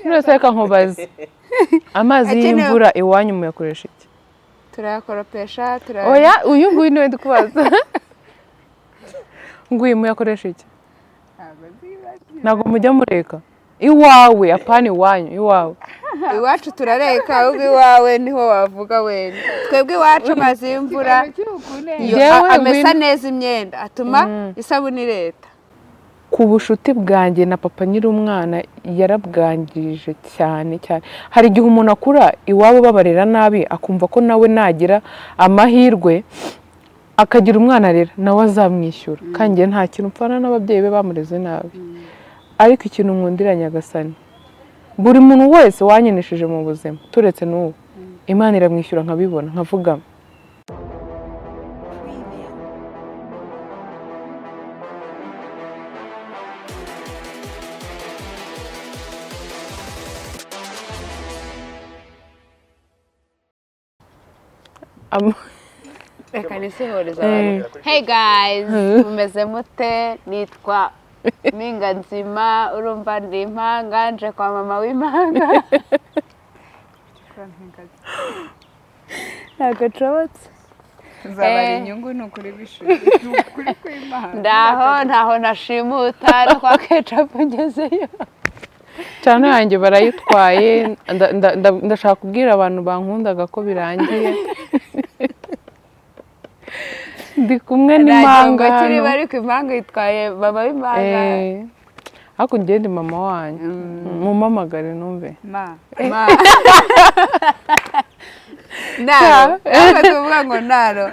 None reka nkubaze, amazi y'imvura iwanyu muyakoresha iki? Turayakoropesha. Oya, uyu nguyu niwe ndi kubaza. Nguyu muyakoresha iki? Ntabwo mujya mureka iwawe? Apana iwanyu, iwawe. Iwacu turareka, ahubwo iwawe niho wavuga wenda. Twebwe iwacu amazi y'imvura amesa neza imyenda, atuma isabune ireta. Ku bushuti bwanjye na papa nyiri umwana yarabwangirije cyane cyane. Hari igihe umuntu akura iwabo babarera nabi, akumva ko nawe nagira amahirwe akagira umwana arera nawe azamwishyura. Kandi nta kintu mpfana n'ababyeyi be bamureze nabi. Ariko ikintu nkundira Nyagasani, buri muntu wese wanyeneshije mu buzima turetse n'ubu, Imana iramwishyura nkabibona nkavuga. Reka nisihoreze abantu. Hey guys, mumeze mute? Nitwa Mpinga Nzima, urumva ndi impanga, nje kwa mama w'impanga. Ntabwo nshobotse. Uzabara inyungu ni ukuri bishuri, ni ukuri kw'Imana. Ndaho ntaho nashimuta, no kwa Kecapu ngezeyo. Cyane yanjye barayitwaye, ndashaka kubwira abantu bankundaga ko birangiye. Ndi kumwe n'impanga hano. Ariko impanga yitwaye mama w'impanga. Ariko njye ndi mama wanyu. Mumamagare numve. Ma. Ma. Naro. Ariko tuvuga ngo naro.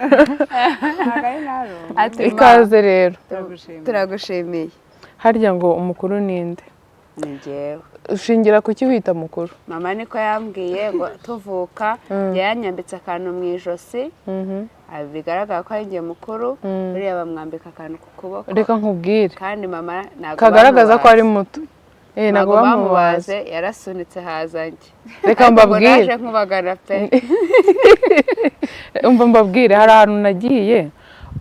Ikaze rero. Turagushimiye. Harya ngo umukuru ninde? Ni njyewe. Ushingira kuki wita mukuru? Mama niko yambwiye ngo tuvuka yanyambitse akantu mu ijosi. Bigaragara ko ari njye mukuru, buriya bamwambika akantu ku kuboko. Reka nkubwire. Kandi mama ntabwo kagaragaza ko ari muto. Ntabwo bamubaze, yarasunitse haza njye. Reka mbabwire. Naje nkubagana pe. Umva mbabwire, hari ahantu nagiye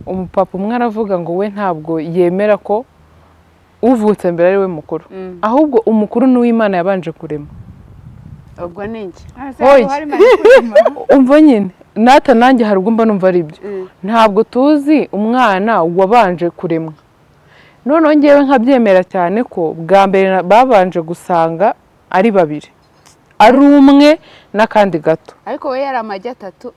umupapa umwe aravuga ngo we ntabwo yemera ko uvutse mbere ari we mukuru, ahubwo umukuru ni uw'Imana yabanje kurema. Ubwo ni njye. Umva nyine nata nanjye hari ubwo mba numva ari byo. Ntabwo tuzi umwana wabanje kuremwa. Noneho ngewe nkabyemera cyane ko bwa mbere babanje gusanga ari babiri, ari umwe n'akandi gato. Ariko we yari amagi atatu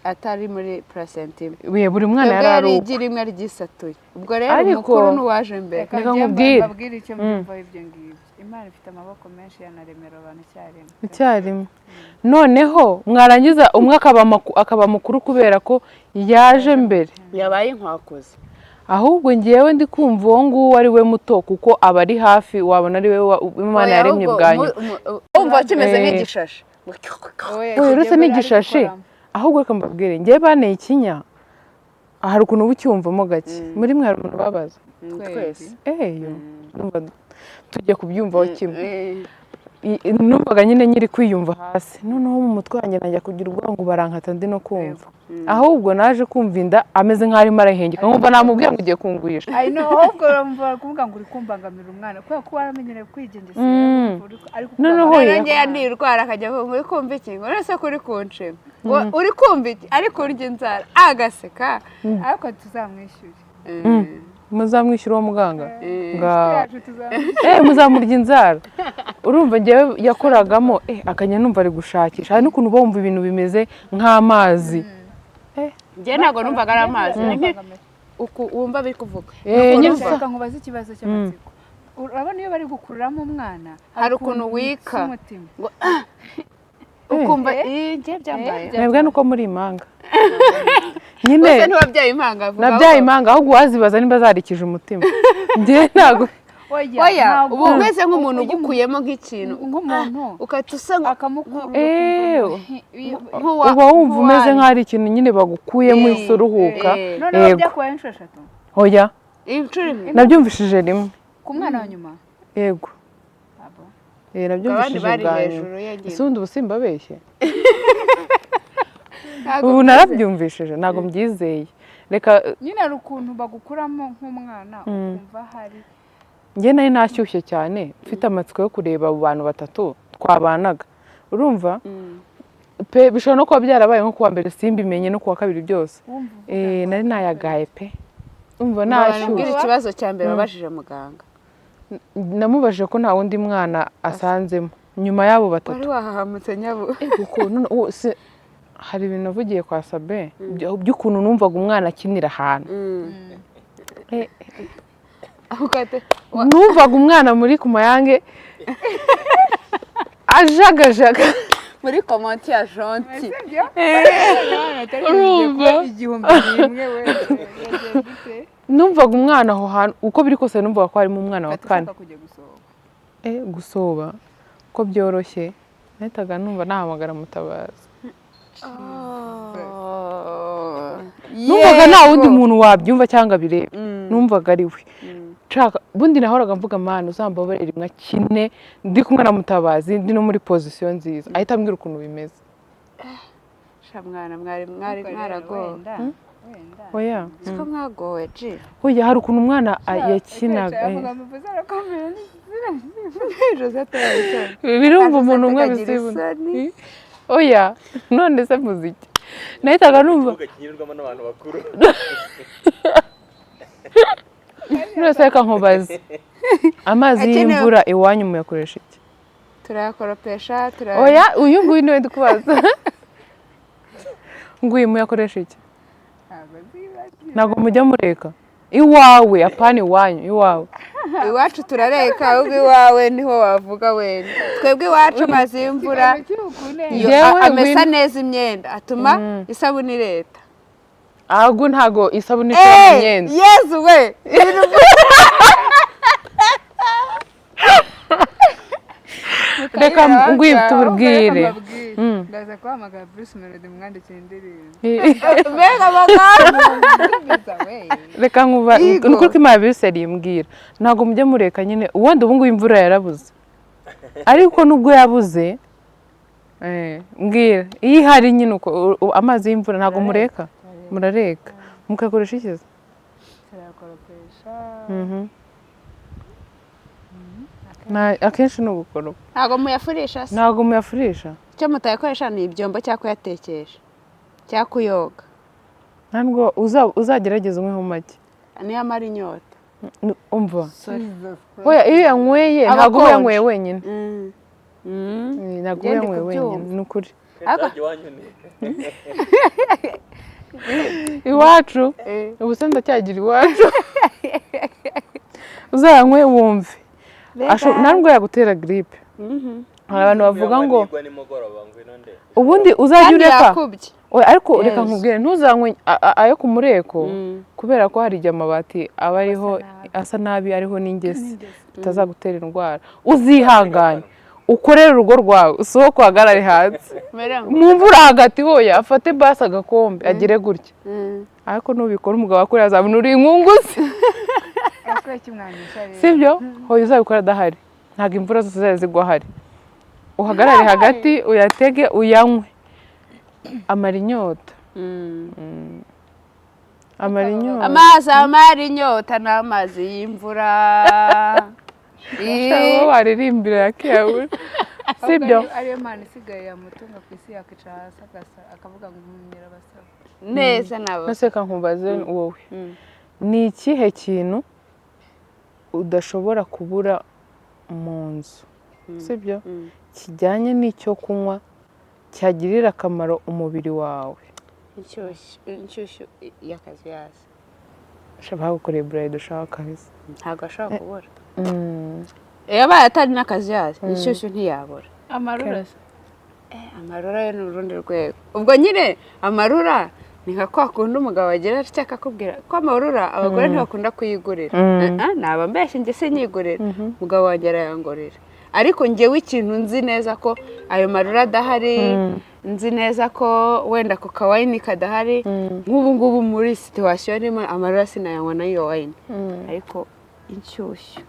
atari muri placenta imwe. Buri mwana yari ari igi rimwe ryisatuye. Ubwo rero umukuru n'uwaje mbere. Reka nkubwire. Mbabwire icyo mbyumva ibyo ngibyo. Imana ifite amaboko menshi yanaremera abantu icyarimwe. Icyarimwe. Noneho mwarangiza umwe akaba mukuru kubera ko yaje mbere. Yabaye inkwakuzi. Ahubwo ngewe ndi kumva uwo nguwo ari we muto kuko aba ari hafi, wabona ari we Imana yaremye bwa nyuma. Umva kimeze nk'igishashi. Uretse n'igishashi, ahubwo reka mbabwire, ngewe banteye ikinya, hari ukuntu uba ucyumvamo gake. Muri mwe hari umuntu babaza? Twese. Tujya kubyumvaho kimwe. Numvaga nyine nyiri kwiyumva hasi. Noneho mu mutwe wanjye najya kugira ubwoba ngo barankata ndi no kumva. Ahubwo naje kumva inda ameze nk'aho arimo arahengeka, nkumva namubwira ngo ugiye kungurisha. Ahubwo urumva kuvuga ngo uri kumbangamira umwana kubera ko waramenyereye kwigengesera. Noneho yongeye nirwara akajya avuga ngo uri kumva iki, ngo none se ko uri kunshima, ngo uri kumva iki, ari kurya inzara agaseka. Ariko tuzamwishyura. Muzamwishyura uwo muganga? Muzamurya inzara. Urumva ngewe yakoragamo akajya numva ari gushakisha. Hari n'ukuntu bumva ibintu bimeze nk'amazi. Njye ntabwo numvaga ari amazi. Wumva biri kuvuga. Reka nkubaze ikibazo cy'amatsiko. Urabona iyo bari gukururamo umwana hari ukuntu wika ukumva njye byambaye. Mwebwe nuko muri impanga. Nyine ntiwabyaye impanga avuga. Nabyaye impanga ahubwo wazibaza nimba zarikije umutima. Njye ntabwo. Oya, ubu umeze nk'umuntu ugukuyemo nk'ikintu, nk'umuntu ukahita usa akamukura. Uba wumva umeze nk'aho ari ikintu nyine bagukuyemo isi uruhuka. Noneho byakubaye inshuro eshatu. Oya. Inshuro imwe. Nabyumvishije rimwe. Ku mwana wa nyuma? Yego. Nabyumvishije bwa nyuma. Ese ubundi ubu simbabeshye? Ubu narabyumvishije ntabwo mbyizeye. Reka nyine hari ukuntu bagukuramo nk'umwana ukumva hari. Njye nari nashyushye cyane mfite amatsiko yo kureba abo bantu batatu twabanaga, urumva pe, bishobora no kuba byarabaye nko kuwa mbere simbimenye, no kuwa kabiri byose. Nari nayagaye pe, umva nashyushye. Ikibazo cya mbere wabajije muganga? Namubajije ko nta wundi mwana asanzemo nyuma y'abo batatu. Wari wahahamutse nyabu. Hari ibintu navugiye kwa Sabe by'ukuntu numvaga umwana akinira ahantu. Numvaga umwana muri ku mayange ajagajaga muri komoti ya jonti. Urumva numvaga umwana aho hantu uko biri kose, numvaga ko harimo umwana wa kane. Gusoba ko byoroshye, nahitaga numva nahamagara Mutabazi. Numvaga nta wundi muntu wabyumva cyangwa birebe, numvaga ari we. Bundi nahoraga mvuga mana uzambabarire rimwe akine ndi kumwe na Mutabazi, ndi no muri pozisiyo nziza, ahita ambwira ukuntu bimeze. Mwana mwari mwari mwaragowe. Oya siko mwagowe ji. Oya hari ukuntu umwana yakinaga. Birumva umuntu umwe bisibuna. Oya none se muziki nahitaga numva n'abantu bakuru. None reka nkubaze, amazi y'imvura iwanyu muyakoresha iki? Turayakoropesha. Oya uyu nguyu niwe ndi kubaza. Nguyu muyakoresha iki? Ntabwo mujya mureka iwawe, apana iwanyu, iwawe. Iwacu turareka, ahubwo iwawe niho wavuga wenda. Twebwe iwacu amazi y'imvura amesa neza imyenda, atuma isabune ireta. Ahubwo ntago isabune ishira mu myenda. Yezu we! Reka nguyu tubwire. Ndaza kuhamagara Bruce Melody mwandikira indirimbo. Mbega amagambo. Reka nkuba nukuri ko Imana Bruce yarimbwira. Ntago mujya mureka nyine, ubundi ubu ngubu imvura yarabuze. Ariko nubwo yabuze mbwira iyo ihari nyine uko amazi y'imvura ntago mureka. Murareka. Mukakoresha iki? Turayakoropesha. Akenshi ni ugukoropa. Ntago muyafurisha se? Ntago muyafurisha. Icyo mutayakoresha ni ibyombo cyangwa kuyatekesha cyangwa kuyoga. Ntabwo uzagerageza unyweho make. Niyo amara inyota. Umva. Oya iyo yanyweye ntago uba yanyweye wenyine. Ntago uba yanyweye wenyine ni ukuri. Iwacu ubu se ndacyagira iwacu. Uzayanywe wumve. Ntabwo yagutera gripe. Hari abantu bavuga ngo ubundi uzajya ureka, ariko reka nkubwire ntuzanywe ayo ku mureko, kubera ko hari igihe amabati aba ariho asa nabi, ariho n'ingese bitazagutera indwara. Uzihangane ukorere urugo rwawe, usohoke uhagarare hanze mu mvura hagati, hoya afate basi agakombe agere gutya. Ariko nubikora umugabo akuriye azabona uri inkunguzi. Sibyo? Hoya uzabikora adahari, ntabwo imvura zose zizajya zigwa ahari. Uhagarare hagati uyatege uyanywe, amara inyota. Amara inyota. Amazi amara inyota ni amazi y'imvura. Uwo waririmbira ya kiyabura. Sibyo? Ariyo mana isigaye yamutunga ku isi, yakicara hasi akavuga ngo umunyera basaba. Neza nabo. Nase nkubaze wowe. Ni ikihe kintu udashobora kubura mu nzu? Sibyo? Kijyanye n'icyo kunywa cyagirira akamaro umubiri wawe. Inshyushyu y'akazuyazi. Shaba gukoreye burayidi ushaka kabisa. Ntabwo ashobora kubura. Iyo abaye atari n'akazuyazi, inshyushyu ntiyabura. Amarura. Amarura yo ni urundi rwego. Ubwo nyine amarura ni nka kwa kundi umugabo agira atya akakubwira ko amarura abagore ntibakunda kuyigurira. Naba mbeshye njye sinyigurira, umugabo wanjye arayangurira. Ariko njyewe ikintu nzi neza ko ayo marura adahari, nzi neza ko wenda ku kawayini kadahari, nk'ubu ngubu muri situwasiyo ndimo amarura sinayanywa nayo wayini. Ariko inshyushyu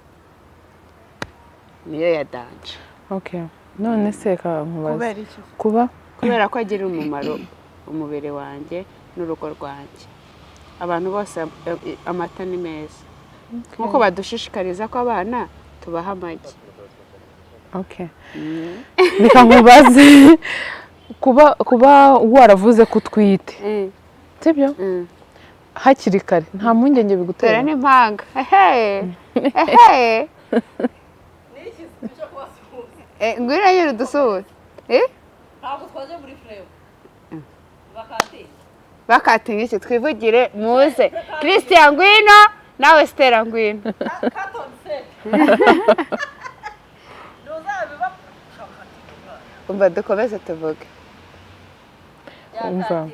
niyo ya danje. Okay. None se nkubaze kuba kubera ko agira umumaro umubiri wanjye n'urugo rwanjye. Abantu bose amata ni meza. Nkuko badushishikariza ko abana tubaha amagi. Okay, reka nkubaze, kuba waravuze ko utwite, sibyo, hakiri kare, nta mpungenge Dore bigutera? N'impanga, ehe ehe. Ngwino nyine udusuhuze. Ntabwo twaje muri frame, bakati. Bakatinga iki? Twivugire, muze. Christian, ngwino nawe. Stella, ngwino. Katon se ntuzabiba. Umva, dukomeze tuvuge. Umva.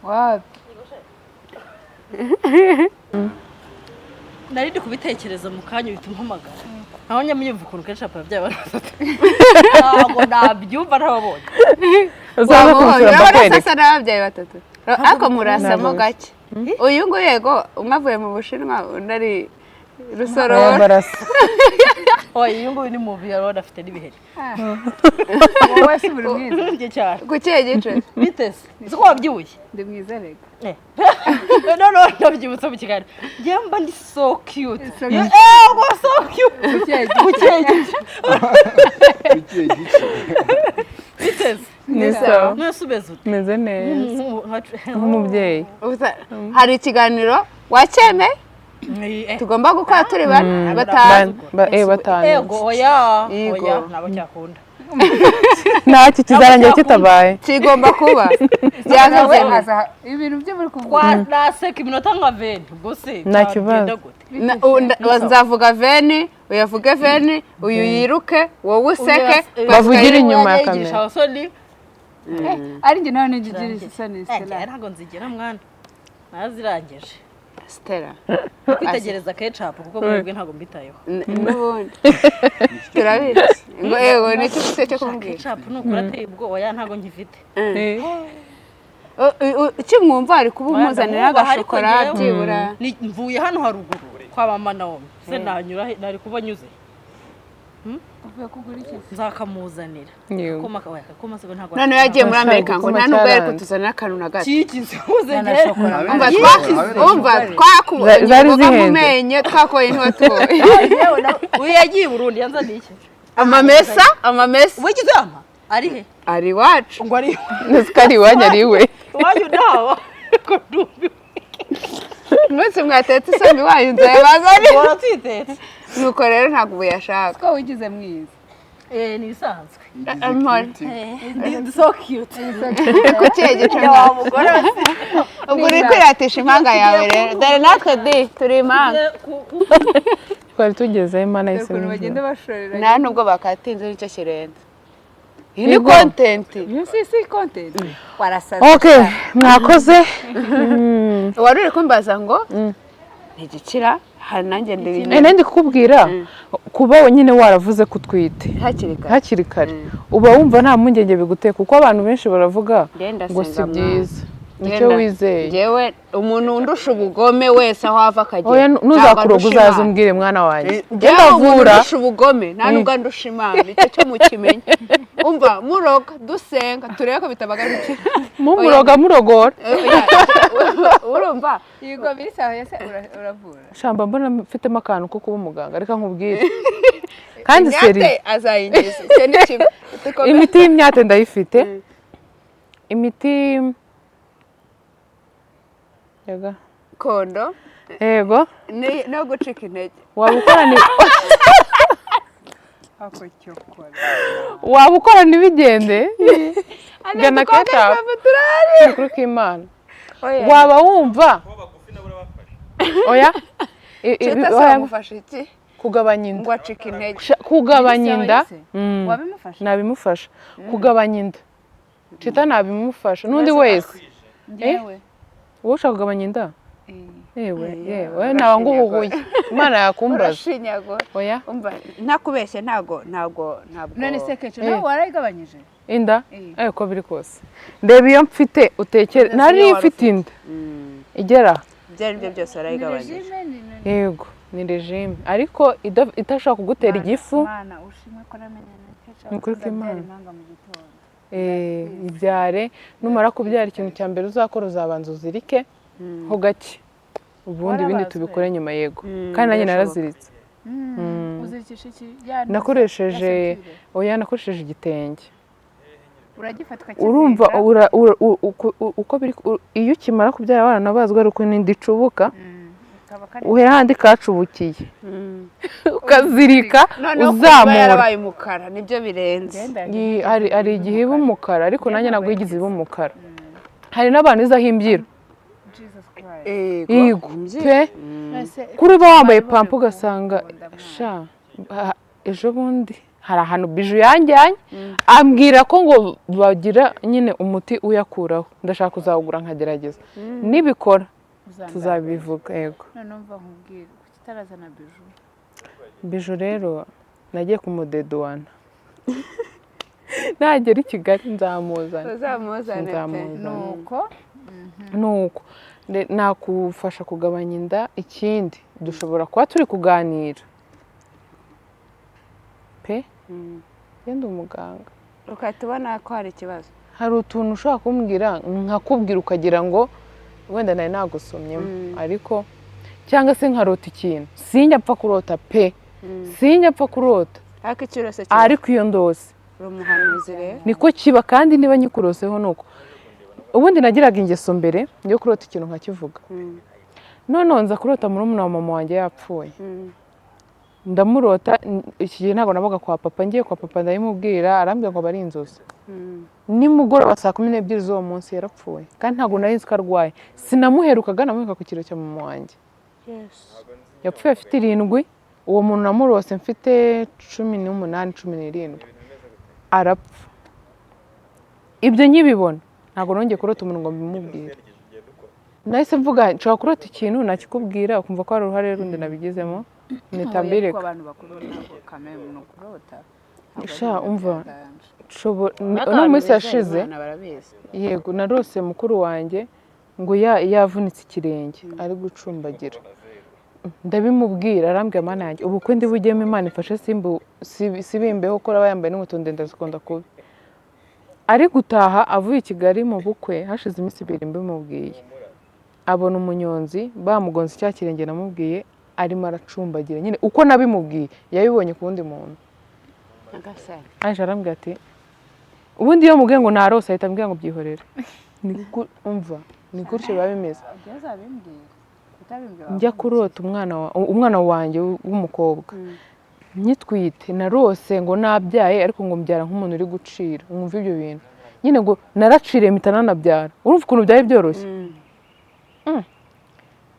Wapi. Nari ndi kubitekereza mu kanya uhita umpamagara, aho nyamuyumva ukuntu kenshi ababyeyi abantu batatu, ntabwo nabyumva ntababonye. Uzaza kunsura Urabona mbakwereka. sasa n'ababyeyi batatu, ariko murasamo Ntabwo. gake. Uyu nguyu, yego, umwe avuye mu Bushinwa, undi ari Oya, Rusororo. Barasa. Oya, uyu nguyu ni mubi, urabona afite n'ibiheri. Wowe si buri mwiza? Njye cyane. Ku kihe gice? Biteze uzi ko wabyibushye? Ndi mwiza rega. Noneho ndabyibutse mu kiganiro, njyewe mba ndi so cute. So cute. Yego, so cute. Ku kihe gice? Ku kihe gice? Ikihe gice? Biteze. Ni sawa. Mwese umeze ute? Meze neza nk'umubyeyi. Hari ikiganiro wacyemeye tugomba gukora turi bane, batanu. Batanu. Ego, oya. Yego. Oya, ntabwo cyakunda. Ntacyo kizarangira kitabaye. Kigomba kuba byanga Nawe byemeye. aza ibintu byo muri kuvuga. Kwa naseka iminota nka 20, ubwo se Nta kibazo. byagenda gute? Nzavuga 20, uyavuge 20, uyu yiruke, wowe useke. Bavugire inyuma ya Yigisha kamera. abasoni. Ari njye nawe ntigira isoni. Stella. Ntabwo nzigera, mwana, nazirangije. Stella. Kwitegereza ketchup, kuko mwebwe ntabwo mbitayeho. N'ubundi turabizi ngo yego, nicyo ufite cyo kumubwira. Ketchup ni ukuri ateye ubwoba, ya, ntabwo nkifite. Ukimwumva ari kuba umuzanira Ndamwubaha, ariko agashokora byibura. Mvuye hano haruguru kwa mama Naomi se, nanyura he? Nari kuba nyuze. Uvuye kugura iki? Nzakamuzanira. Yego. Akoma oya, akoma se ntabwo. Noneho yagiye muri Amerika ngo nta nubwo yari Cyaranze. kutuzanira akantu na gato. Kikize uzegere. Umva, umva, twakubonye Zari imboga mu zihenze. menyo, twakubonye ntiwatubonye. Uyu yagiye i Burundi yanzaniye iki? Amamesa, amamesa. Wigize ama ari he? Ari iwacu. Ngo ari Nzi ko ari iwanyu, ari iwe. iwanyu ntawa ko ndumiwe. Umunsi mwatetse isombe iwanyu nzayabazane. Waratwitetse. Nuko rero ntabwo ubu yashaka. Ko wigize mwiza. Eh, ni ibisanzwe. Amahoro. Ndi so cute. Ku kihe gice? Wa mugore. Ubwo uri kwiratisha impanga yawe rero, dore natwe di turi impanga. Twari tugezeho, Imana Dore yise ukuntu bagenda bashorera. Nta nubwo bakatinze, nicyo kirenze, iyi ni Yego. content. Si content, warasaze. Okay, mwakoze. Wari uri kumbaza ngo ntigikira hari nanjye ndi. Nari ndi kukubwira, kuba nyine waravuze ko utwite Hakiri kare. hakiri kare, uba wumva nta mpungenge biguteye? Kuko abantu benshi baravuga Ngenda ngo si senga mwana. byiza. Nicyo wizeye? Njyewe umuntu undusha ubugome wese aho ava akagera, Oya, nuzakuroga ntabwo andusha uzaza Imana. umbwire, mwana wanjye. Njyewe Ngenda umuntu avura. undusha ubugome nta nubwo andusha Imana, icyo cyo mukimenye. Umva, muroga dusenga turebe ko bitabagarukira. Mumuroga murogora. Urumva? Yego, biri sawa yese, uravura. Shamba, mbona mfitemo akantu ko kuba umuganga. Reka nkubwire kandi seri. Imyate azayingiza, icyo ni kimwe. Dukomeze. Imiti y'imyate ndayifite, imiti yego. Kondo. Yego. No gucika intege. Waba ukora Ako cyokora. Waba ukora ntibigende, gana ketchup. Turari. Ukuri k'Imana, waba wumva, oya. Chita se Oya, wamufasha iki? Kugabanya inda. Ngo acike intege. Kugabanya inda. Wabimufasha? Nabimufasha kugabanya inda. Cita nabimufasha, n'undi wese. Njyewe. Wowe ushaka kugabanya inda? Eh. Yewe yewe, naba nguhuhuye, Imana yakumbaza. Urashinyagura. Oya. Umva, ntakubeshye, ntago ntago ntabwo. None se keco nawe warayigabanyije? Inda? Eh. Ariko biri kose, ndeba iyo mfite utekere, Ndetse nari iyo wari mfite inda igera aha. Ibyo ari byo byose Ni warayigabanyije. regime ni Yego, ni regime, ariko idashobora kugutera igifu. Mana ushimwe ko namenye na keco. Ni ukuri kw'Imana. Impanga mu gitondo. Ibyare, numara kubyara ikintu cya mbere uzakora, uzabanza uzirike ho gake, ubundi ibindi Warabazwe? tubikore nyuma. Yego, kandi nanjye Birashoboka. naraziritse. Uzirika. Uzirikisha iki? Ya ntuza, Nakoresheje ya ceinture. Oya, nakoresheje igitenge. Uragifata ukakizinga. Urumva uko biri, iyo ukimara kubyara waranabazwa ari ukuntu inda icubuka. Kaba kari Uhera handi kacubukiye, ukazirika, Noneho kuba uzamura. yarabaye umukara nibyo birenze. Ngenda. Hari igihe iba umukara, ariko nanjye ntabwo yigeze iba umukara. Hari n'abantu izaho imbyiro. Jesus Christ. Yego. Yego Imbyiro. pe. None Kuri uba wambaye bari pampa bari ugasanga gukunda mwana. Sha, ejo bundi hari ahantu biju yanjyanye, ambwira ko ngo bagira nyine umuti uyakuraho. Ndashaka kuzawugura nkagerageza, nibikora Uzandagaza. tuzabivuga, yego. None umva nkubwire, kuki utarazana biju? Biju rero nagiye kumudeduwana, nagera i Kigali nzamuzana. Uzamuzane pe. Nzamuzana. Nuko. Nuko nakufasha kugabanya inda. Ikindi, dushobora kuba turi kuganira pe, yenda umuganga Ugahita ubona ko hari ikibazo. Hari utuntu ushobora kumbwira, nkakubwira, ukagira ngo wenda nari nagusomyemo, ariko cyangwa se nkarota ikintu. Sinjya apfa kurota pe, sinjya apfa kurota. Ariko icyo urose kiba. Ariko iyo ndose Uri umuhanuzi rero. niko kiba. Kandi niba nyikuroseho nuko ubundi nagiraga ingeso mbere yo kurota ikintu nkakivuga. Noneho nza kurota murumuna wa mama wanjye yapfuye. Ndamurota. Iki gihe ntabwo nabaga kwa papa. Ngiye kwa papa ndabimubwira, arambwira ngo aba ari inzozi. Nimugoroba saa 12 z'uwo munsi yarapfuye, kandi ntabwo nari nzi ko arwaye. Sinamuherukaga, namuheruka ku kiro cya mama wanjye. Yapfuye afite 7. Uwo muntu namurose mfite 18, 17 arapfa. Ibyo nkibibona ntabwo nongeye kurota umuntu ngo mbimubwire. Nahise mvuga nshobora kurota ikintu nakikubwira ukumva ko hari uruhare rundi nabigizemo, mpita Oya, mbireka. ariko abantu bakuru ntabwo kamere ni ukurota. Ntabwo ari Sha, ibintu umva. bya danger. Uno munsi yashize Imana barabizi. Yego, narose mukuru wanjye ngo yavunitse ikirenge ari gucumbagira. Ndabimubwira, arambwira: "Mana yanjye, ubukwe ndi bujyemo Imana ifashe sibimbeho ko aba yambaye n'inkweto ndende zikunda kubi." Ari gutaha avuye i Kigali mu bukwe, hashize iminsi 2 mbimubwiye, abona umunyonzi bamugonze cya kirenge namubwiye, arimo aracumbagira nyine uko nabimubwiye, yabibonye ku wundi muntu. Nyagasani. Aje arambwira ati ubundi iyo mubwiye ngo narose, ahita ambwira ngo byihorere. Umva, ni gutyo biba bimeze. Ibyo uzabimbwira, utabimbwira. Njya kurota umwana wanjye w'umukobwa nyitwite, narose ngo nabyaye, ariko ngo mbyara nk'umuntu uri gucira. Mwumva ibyo bintu nyine, ngo naraciriye mpita nanabyara. Urumva ukuntu byari byoroshye.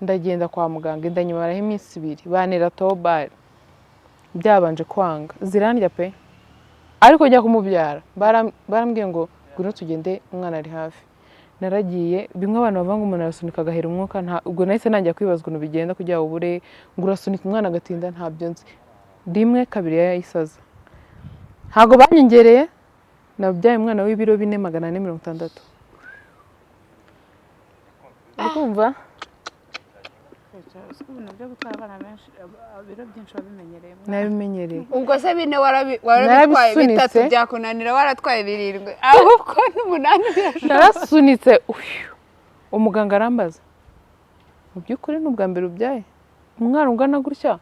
Ndagenda kwa muganga, inda nyimaraho iminsi 2, bantera tobari, byabanje kwanga, zirandya pe. Ariko njya kumubyara barambwiye ngo ngwino tugende, umwana ari hafi. Naragiye, bimwe abantu bavuga ngo umuntu arasunika agahera umwuka, nta ubwo nahise nanjye kwibaza ukuntu bigenda kugira ngo ubure, ngo urasunika umwana agatinda, ntabyo nzi. Rimwe, kabiri, yayisaza. Ntabwo banyongereye, nabyaye umwana w'ibiro 4,460. Uri kumva? Ibintu byo gutwara abana benshi, ibiro byinshi wabimenyereye? Nabimenyereye. Ubwo se bine warabitwaye, Narabisunitse. bitatu byakunanira, waratwaye birindwi, ahubwo n'umunani birashoboka. Narasunitse, uyu umuganga arambaza: "Mu by'ukuri ni ubwa mbere ubyaye umwana ungana gutya?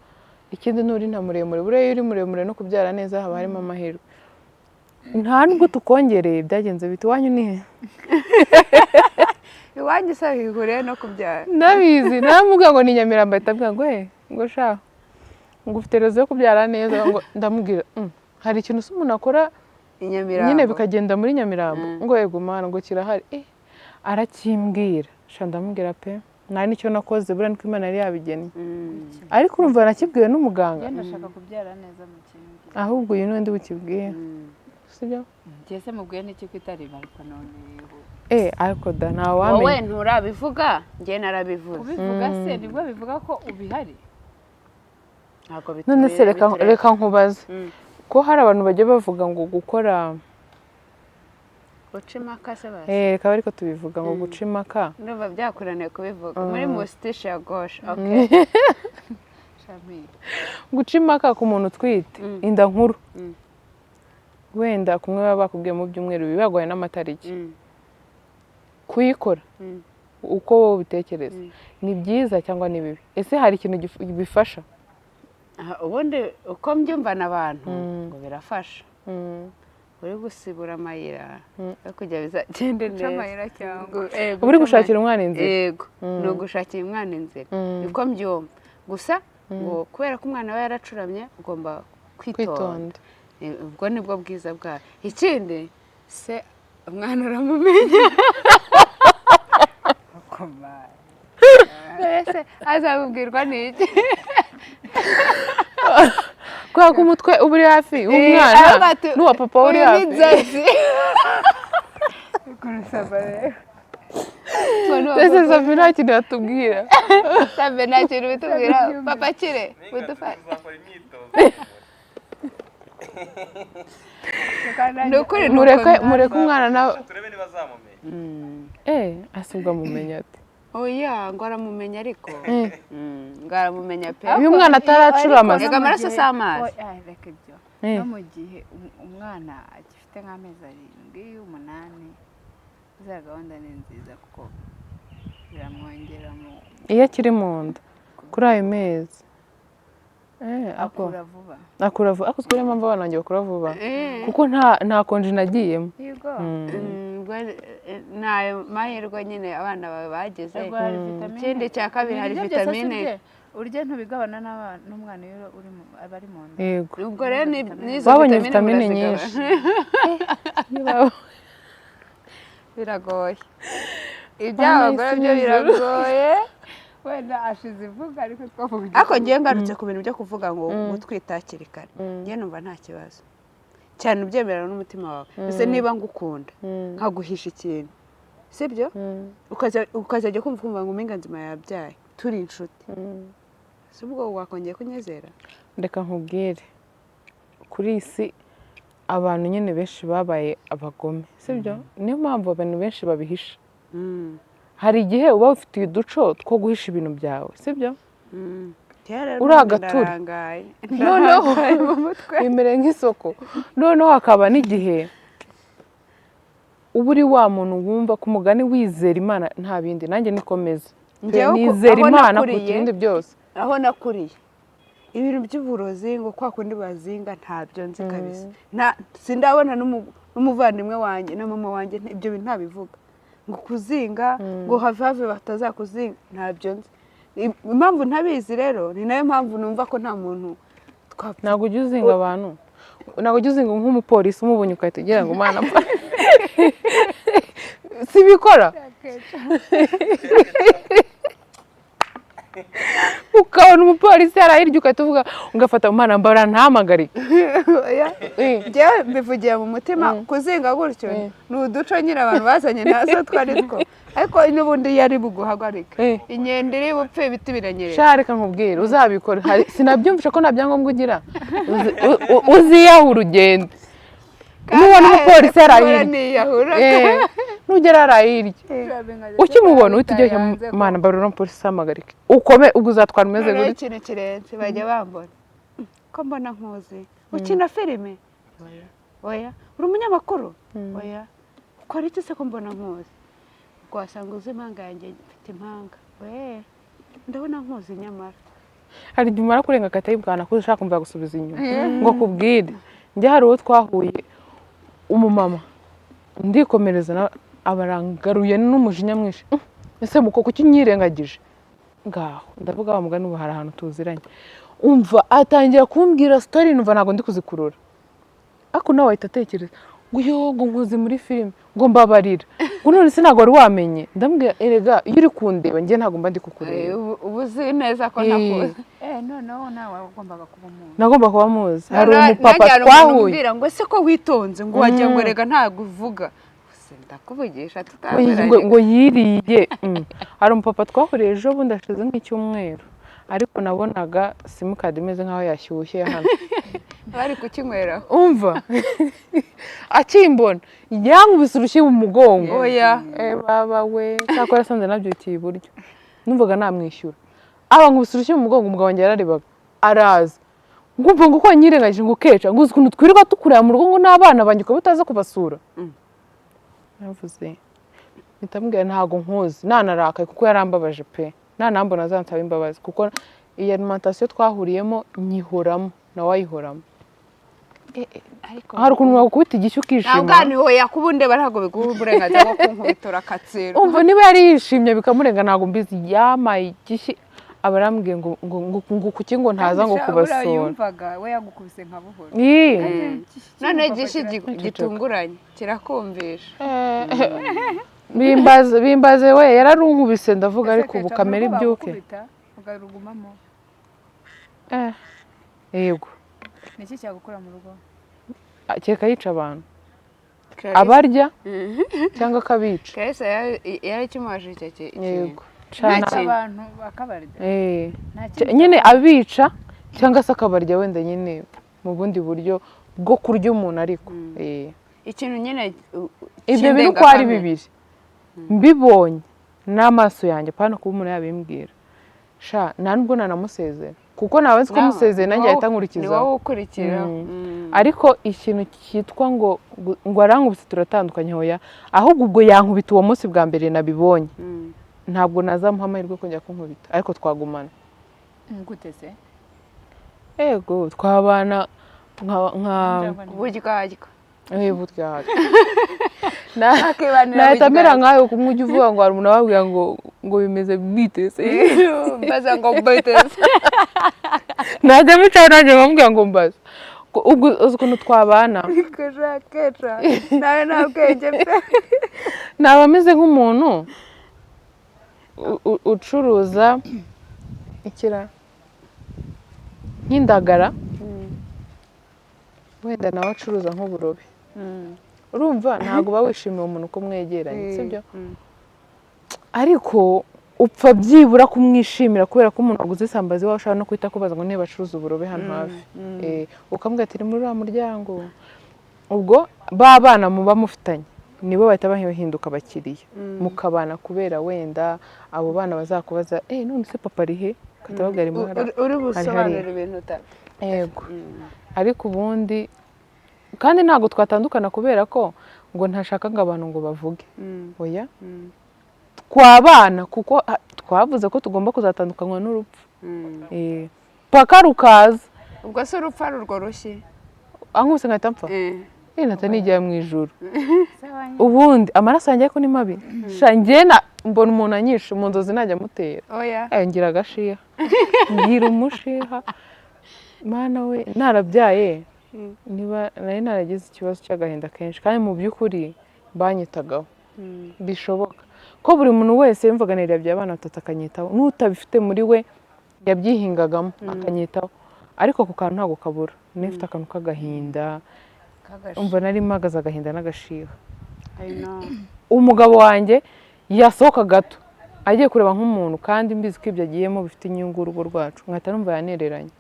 Ikindi nturi nta muremure, buriya iyo uri muremure no kubyara neza haba harimo amahirwe. Nta nubwo tukongereye, byagenze bite? Iwanyu ni he?" Iwanyu se bihuriye no kubyara? Ndabizi, naramubwira ngo ni Nyamirambo, ahita ambwira ngo ngo sha, ngo ufite réseau yo kubyara neza. Ngo ndamubwira: Hari ikintu se umuntu akora I Nyamirambo nyine bikagenda muri Nyamirambo?" Ngo yego mana, ngo kirahari. Arakimbwira sha, ndamubwira pe, nta nicyo nakoze, buriya niko Imana yari yabigennye. Ariko urumva nakibwiwe n'umuganga. Njye ndashaka kubyara neza mu kindi. Ahubwo uyu niwe ndi bukibwiye, sibyo? Njye se mubwiye n'iki ko itari impanuka none? Ariko da nta Wowe wamenya. nturabivuga, njye narabivuze. Kubivuga se nibwo bivuga ko ubihari? Ntabwo None se reka bitureba. reka nkubaze, ko hari abantu bajya bavuga ngo gukora Guca impaka se basi. Reka ariko tubivuga ngo guca impaka. Ndumva byakunaniye kubivuga muri musitishi ya gauche, okay. Shami. Guca impaka ku muntu utwite inda nkuru, wenda kumwe baba bakubwiye mu byumweru bibiri, baguhaye n'amatariki, kuyikora uko wowe ubitekereza, ni byiza cyangwa ni bibi? Ese hari ikintu bifasha? Aha, ubundi uko mbyumva n'abantu ngo birafasha, uri gusibura amayira yo kujya bizagende Guca neza. amayira cyangwa Uba uri gushakira umwana inzira. Yego, ni ugushakira umwana inzira, niko mbyumva. Gusa ngo kubera ko umwana we yaracuramye, ugomba kwitonda. Kwitonda. Ubwo nibwo bwiza bwayo. Ikindi se, umwana uramumenya. Ese azabibwirwa n'iki? Kubera ko umutwe uba uri hafi w'umwana Aravuga ati, n'uwa papa uri "Uyu ni hafi. Nzazi." Kurusaba rero. Ese Safi nta kintu yatubwira? Sabe, nta kintu bitubwira. Papa kire budufashe. Tuzakora imyitozo. Ni ukuri, ni uko. Mureke, mureke umwana nawe. Turebe niba azamumenya. Asubwa mumenya ati? Oya, ngo aramumenya ariko. Ngo aramumenya pe. Iyo umwana ataracurama Yego, amaraso si amazi. Oya, reka ibyo. No mu gihe umwana agifite nk'amezi 7, 8, za gahunda ni nziza kuko biramwongera mu Iyo akiri mu nda kuri ayo mezi, ako akura vuba. Akura vuba. Ariko niyo mpamvu abana banjye bakura vuba, kuko nta konji nagiyemo. Yego. Ubwo, ni ayo mahirwe nyine abana bawe bagize. Ubwo hari vitamine. Ikindi cya kabiri, hari Ibiryo byose si vitamine. urye, urye ntubigabana n'umwana iyo uri aba ari mu nda. Yego. Ubwo rero n'izo Babonye vitamine vitamine murazigabana. nyinshi. Niba- Biragoye iby'abagore byo, isi n'ijuru. biragoye. Wenda ashize ivuga, ariko twavuga. Ariko ngiye ngarutse ku bintu byo kuvuga ngo gutwita hakiri kare, ngiye numva nta kibazo cyane, ubyemera n'umutima wawe. Ese niba ngukunda nkaguhisha ikintu, sibyo? Ukazajya kumva ngo umpinga nzima yabyaye turi inshuti, si ubwo wakongeye kunyizera? Reka nkubwire, kuri iyi si abantu nyine benshi babaye abagome, sibyo? Niyo mpamvu abantu benshi babihisha. Hari igihe uba ufitiye uduco two guhisha ibintu byawe, sibyo? Kera Uri agaturi. ndarangaye. Noneho Ndarangaye mu mutwe. bimere nk'isoko. Noneho hakaba n'igihe uba uri wa muntu wumva ku mugani wizera Imana, nta bindi. Nanjye nikomeza Njyewe nizera aho Imana nakuriye, kuruta ibindi byose. Aho nakuriye, ibintu by'uburozi ngo kwa kundi bazinga, ntabyo nzi kabisa. Sindabona n'umuvandimwe wanjye na mama wanjye, ibyo bintu ntabivuga ngo kuzinga, ngo have have batazakuzinga, ntabyo nzi. Impamvu ntabizi rero ni nayo mpamvu numva ko nta muntu twapfa. Ntabwo ujya uzinga abantu, ntabwo ujya uzinga nk'umupolisi umubonye ugahita ugira ngo umwana apfa, sibikora? Ukabona umupolisi yarahirya ugahita uvuga, ugafata umwana mbara ntahamagarike. Oya. Njyewe mbivugiye mu mutima, kuzinga gutyo ni uduco nyine abantu bazanye nazo twari two, ariko n'ubundi iyo ari buguhagarike, inkende iri bupfe, ibiti biranyerera. Sha, reka nkubwire, uzabikora. Sinabyumvisha ko nta byangombwa ugira. Uziyahura ugende nubona umupolisi yarahirya. Niyahura. Nugera harahirya ukimubona uhita ujya mana mbarura umupolisi ahamagarike, ukome, ubwo uzatwara umeze Noneho gutya. ikintu kirenze, bajya bambona ko mbona nkuzi ukina filime. Oya, oya. Uri umunyamakuru? Oya. Ukora iki se ko mbona nkuzi? Ubwo wasanga uzi impanga yanjye, mfite impanga we, ndabona nkuzi nyamara. Hari igihe umara kurenga agahita yibwana ko ushaka kumva gusubiza inyuma ngo kubwire. Njye hari uwo twahuye, umumama, ndikomereza nawe abarangaruye n'umujinya mwinshi. Ese muko kuki unyirengagije?" Ngaho ndavuga wa mugani, ubu hari ahantu tuziranye. Umva, atangira kumbwira story, numva ntabwo ndi kuzikurura, ariko nawe ahita atekereza ngo yo ngo nkuzi muri filime, ngo mbabarira, ngo none se ntabwo wari wamenye? Ndamubwira, erega iyo uri kundeba njye ntabwo mba ndi kukureba. Ubu uzi neza ko ntakuzi. Noneho nawe wagombaga kuba umuntu. Nagomba kuba muzi. Hari Noneho umupapa nanjye hari umuntu twahuye. umbwira ngo ese ko witonze, ngo wagira ngo rega ntabwo uvuga. Gusa ndakuvugisha Ngo tutaziranye. ngo yiriye. Hari umupapa twahuriye ejo bundi, hashize nk'icyumweru, ariko nabonaga simukadi imeze nk'aho yashyushye hano. Bari kukinyweraho. Umva, akimbona yankubise urushyi mu mugongo. Oya. Baba we, cyakora yasanze nabyukiye iburyo, numvaga namwishyura. Aba nkubise urushyi mu mugongo, umugabo wanjye yararebaga araza, ngumva ngo uko wanyirengagije, ngo ukeca, ngo uzi ukuntu twirirwa tukureba mu rugo, ngo n'abana banjye ukaba utaza kubasura. Navuze, mpita mubwira ntabwo nkuzi, nanarakaye kuko yarambabaje pe, nanambona azansaba imbabazi kuko Iyi alimentation twahuriyemo nyihoramo, nawe ayihoramo. Ariko Hari ukuntu bagukubita igishyi ukishima. Ntabwo niho yakubundeba, ntabwo biguha uburenganzira bwo kunkubitura akatsiro. Umva, niba yari yishimye bikamurenga, ntabwo mbizi. Yamaye igishyi, aba arambwiye ngo kuki ngo ntaza ngo Kandi sha, kubasura. buriya yumvaga we yagukubise nka buhoro. Ii. None igishyi gitunguranye kirakumvisha. Bimbaze bimbaze we, yararunkubise, ndavuga ariko ubu kamera ibyuke. Ukarugumamo. Yego. Ni iki cyagukora mu rugo? Kereka yica abantu, abarya cyangwa akabica. Clarisse yari ikimubajije icyo kintu. Yego. Nta Cana. kintu. Abantu bakabarya. Nta kindi. Nyine abica cyangwa se akabarya wenda nyine mu bundi buryo bwo kurya umuntu, ariko Ikintu nyine ibyo bintu uko ari cy'indengakamere. bibiri mbibonye n'amaso yanjye, pana kuba umuntu yabimbwira, sha, nta nubwo nanamusezera, kuko naba nzi ko musezeye nanjye ahita Ni nkurikizaho. wowe ukurikiraho. Ariko ikintu cyitwa ngo arankubise turatandukanye, hoya. Ahubwo ubwo yankubita uwo munsi bwa mbere nabibonye, ntabwo nazamuha amahirwe yo kongera kunkubita, ariko twagumana. Gute se? Yego, twabana nka Buryarya. Burya Akibanira. Nahita mera nkawe, kumwe ujya uvuga ngo hari umuntu ababwira ngo bimeze bitese. Mbaza ngo mbiteze. Najya mbicaye nanjye bamubwira ngo mbaza. Ubwo uzi ukuntu twabana? Keca, nawe nta bwenge pe. Naba ameze nk'umuntu ucuruza ikira nk'indagara, wenda nawe acuruza nk'uburobe. Urumva ntabwo uba wishimiye umuntu uko mwegeranye, sibyo? Ariko upfa byibura kumwishimira kubera ko umuntu waguze isambaza iwawe ushobora no guhita akubaza ngo niba acuruza uburobe hano hafi. Ukamubwira ati: "Ni muri uriya muryango." Ubwo ba bana muba mufitanye nibo bahita bahinduka abakiriya, mukabana kubera wenda abo bana bazakubaza: "Eh, none se papa ari he?" Ukahita babwira ari muri hariya. Uri busobanure Hariya. ibintu Yego, ariko ubundi kandi ntabwo twatandukana kubera ko ngo ntashaka ngo abantu ngo bavuge, oya. Twabana kuko twavuze ko tugomba kuzatandukanywa n'urupfu. Paka rukaza. Ubwo se urupfu ari urwo rushyi? Ankubise nkahita mpfa. Nahita nigera mu ijuru. Ubundi amaraso yanjye ariko ni mabi. Sha, njye mbona umuntu anyishe mu nzozi najya amutera. Oya. Ngira agashiha, ngira umushiha. Mana we, narabyaye niba nari naragize ikibazo cy'agahinda kenshi, kandi mu by'ukuri banyitagaho bishoboka ko buri muntu wese yumvaga yabyaye abana batatu akanyitaho, n'utabifite muri we yabyihingagamo akanyitaho. Ariko ako kantu ntabwo kabura, nifite akantu k'agahinda. Umva, nari mpagaze agahinda n'agashiha. I know. Umugabo wanjye yasohoka gato agiye kureba nk'umuntu, kandi mbizi ko ibyo agiyemo bifite inyungu urugo rwacu, nkahita numva yanereranye.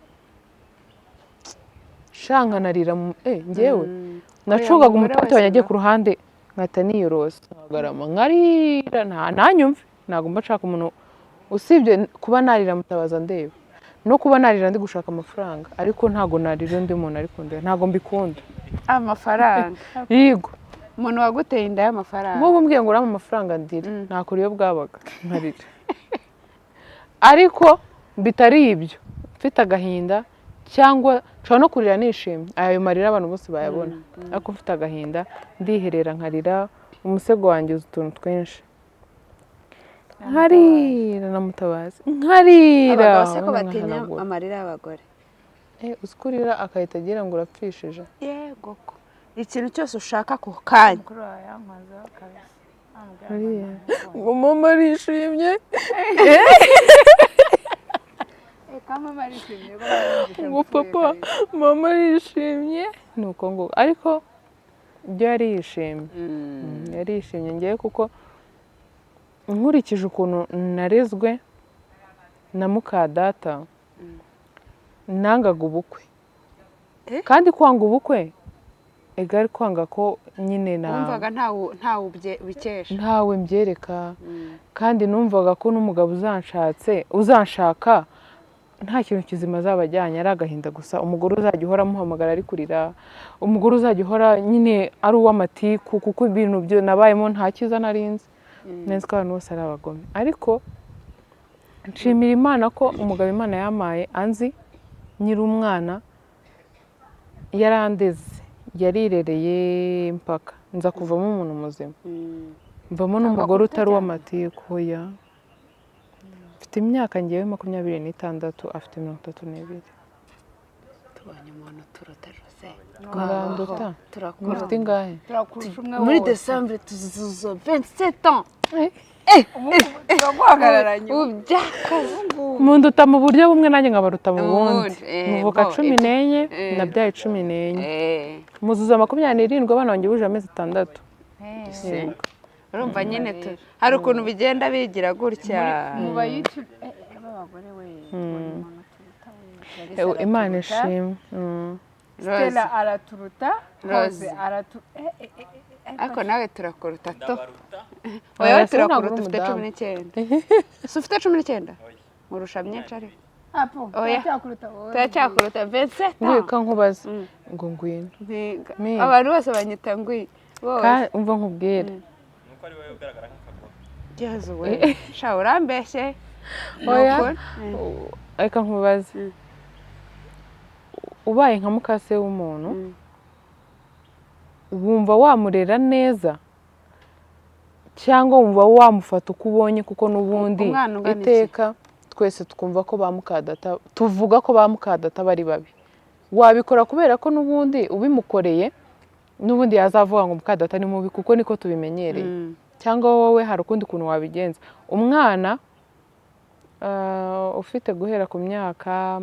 Sha, nkanarira njyewe nacungaga Oya, umugore umupati wese wanjye agiye na- ku ruhande, nkahita niyorosa nkagarama nkarira, nta ntanyumve. Ntabwo mba nshaka umuntu usibye kuba narira mutabaza ndeba no kuba narira ndi gushaka amafaranga, ariko ntabwo narira undi muntu ari kundeba, ntabwo mbikunda. Amafaranga. Yego. Umuntu waguteye inda y'amafaranga. Nk'ubu mbwiye ngo urampe amafaranga ndira, nakora iyo bwabaga nkarira. Ariko bitari ibyo, mfite agahinda cyangwa nshobora no kurira nishimye, ayo marira abantu bose bayabona. Ariko mfite agahinda ndiherera nkarira, umusego wanjye uzi utuntu twinshi, nkarira na Mutabazi nkarira. Abagabo se ko ubundi batinya nkahanagura. amarira y'abagore? Uzi ko urira akahita agira ngo urapfishije. Yego ko ikintu cyose ushaka ako kanya. Mukuru wawe yankozeho kabisa. Ambwira ngo Hariya. Ngo mama arishimye. Ka mama arishimye ko barumvise Ngo mpfuye papa kabisa. mama arishimye, ni uko ngo ariko ibyo yari yishimye. Yari yishimye ngewe kuko nkurikije ukuntu narezwe na muka data, nangaga ubukwe. Kandi kwanga ubukwe ega ari kwanga ko nyine na Wumvaga ntawe ubikesha. Ntawe mbyereka. Kandi numvaga ko n'umugabo uzanshatse, uzanshaka, nta kintu kizima azaba ajyanye, ari agahinda gusa. Umugore uzajya uhora amuhamagara ari kurira, umugore uzajya uhora nyine ari uw'amatiku, kuko ibintu byo nabayemo nta cyiza narinzi nzi ko abantu bose ari abagome, ariko Nshimira Imana ko umugabo Imana yamaye anzi nyiri umwana, yarandeze, yarirereye mpaka nza kuvamo umuntu muzima, mvamo n'umugore utari uw'amatiku. Oya, mfite imyaka ngewe 26, afite 32. Tubonye umuntu turuta rwose. Muranduta. Turakura. Mufite ingahe? Turakurusha umwe Muri wose. Décembre tuzuzuza 27 ans. Turaguhagararanye. Ubu byakaze. Munduta mu buryo bumwe, nanjye nkabaruta mu Mu bundi. bundi, Muvuka bo, 14, nabyaye 14. Muzuza 27, abana banjye buje amezi 6. Se. Urumva nyine hari ukuntu bigenda bigira gutya. Mu ba YouTube b'abagore we, tubonye umuntu turuta we. Ewe, Imana ishimwe. Stella araturuta. Rose. Rose aratu Ariko nawe turakuruta to. Ndabaruta. Oya, Oya, se ntabwo turakuruta, uri ufite umudamu. 19. Si ufite 19? Nkurusha myinshi ariko. Apo. Oya. Turacyakuruta wowe. Turacyakuruta 27 ans. Ngwika nkubaze ngo ngwino. Mpinga. Mi. Abantu bose banyita ngwi bose. Kandi umva nkubwire. Nuko ari wowe ugaragara nk'akagore. Yezu we, sha urambeshye. Ni Oya. ukuri. Reka nkubaze, ubaye nka mukase w'umuntu, wumva wamurera neza cyangwa wumva wamufata uko ubonye? Kuko n'ubundi Umwana ungana iki? iteka twese twumva ko ba mukadata, tuvuga ko ba mukadata bari babi. Wabikora kubera ko n'ubundi ubimukoreye n'ubundi yazavuga ngo mukadata ni mubi, kuko niko tubimenyereye, cyangwa wowe hari ukundi kuntu wabigenza? Umwana ufite guhera ku myaka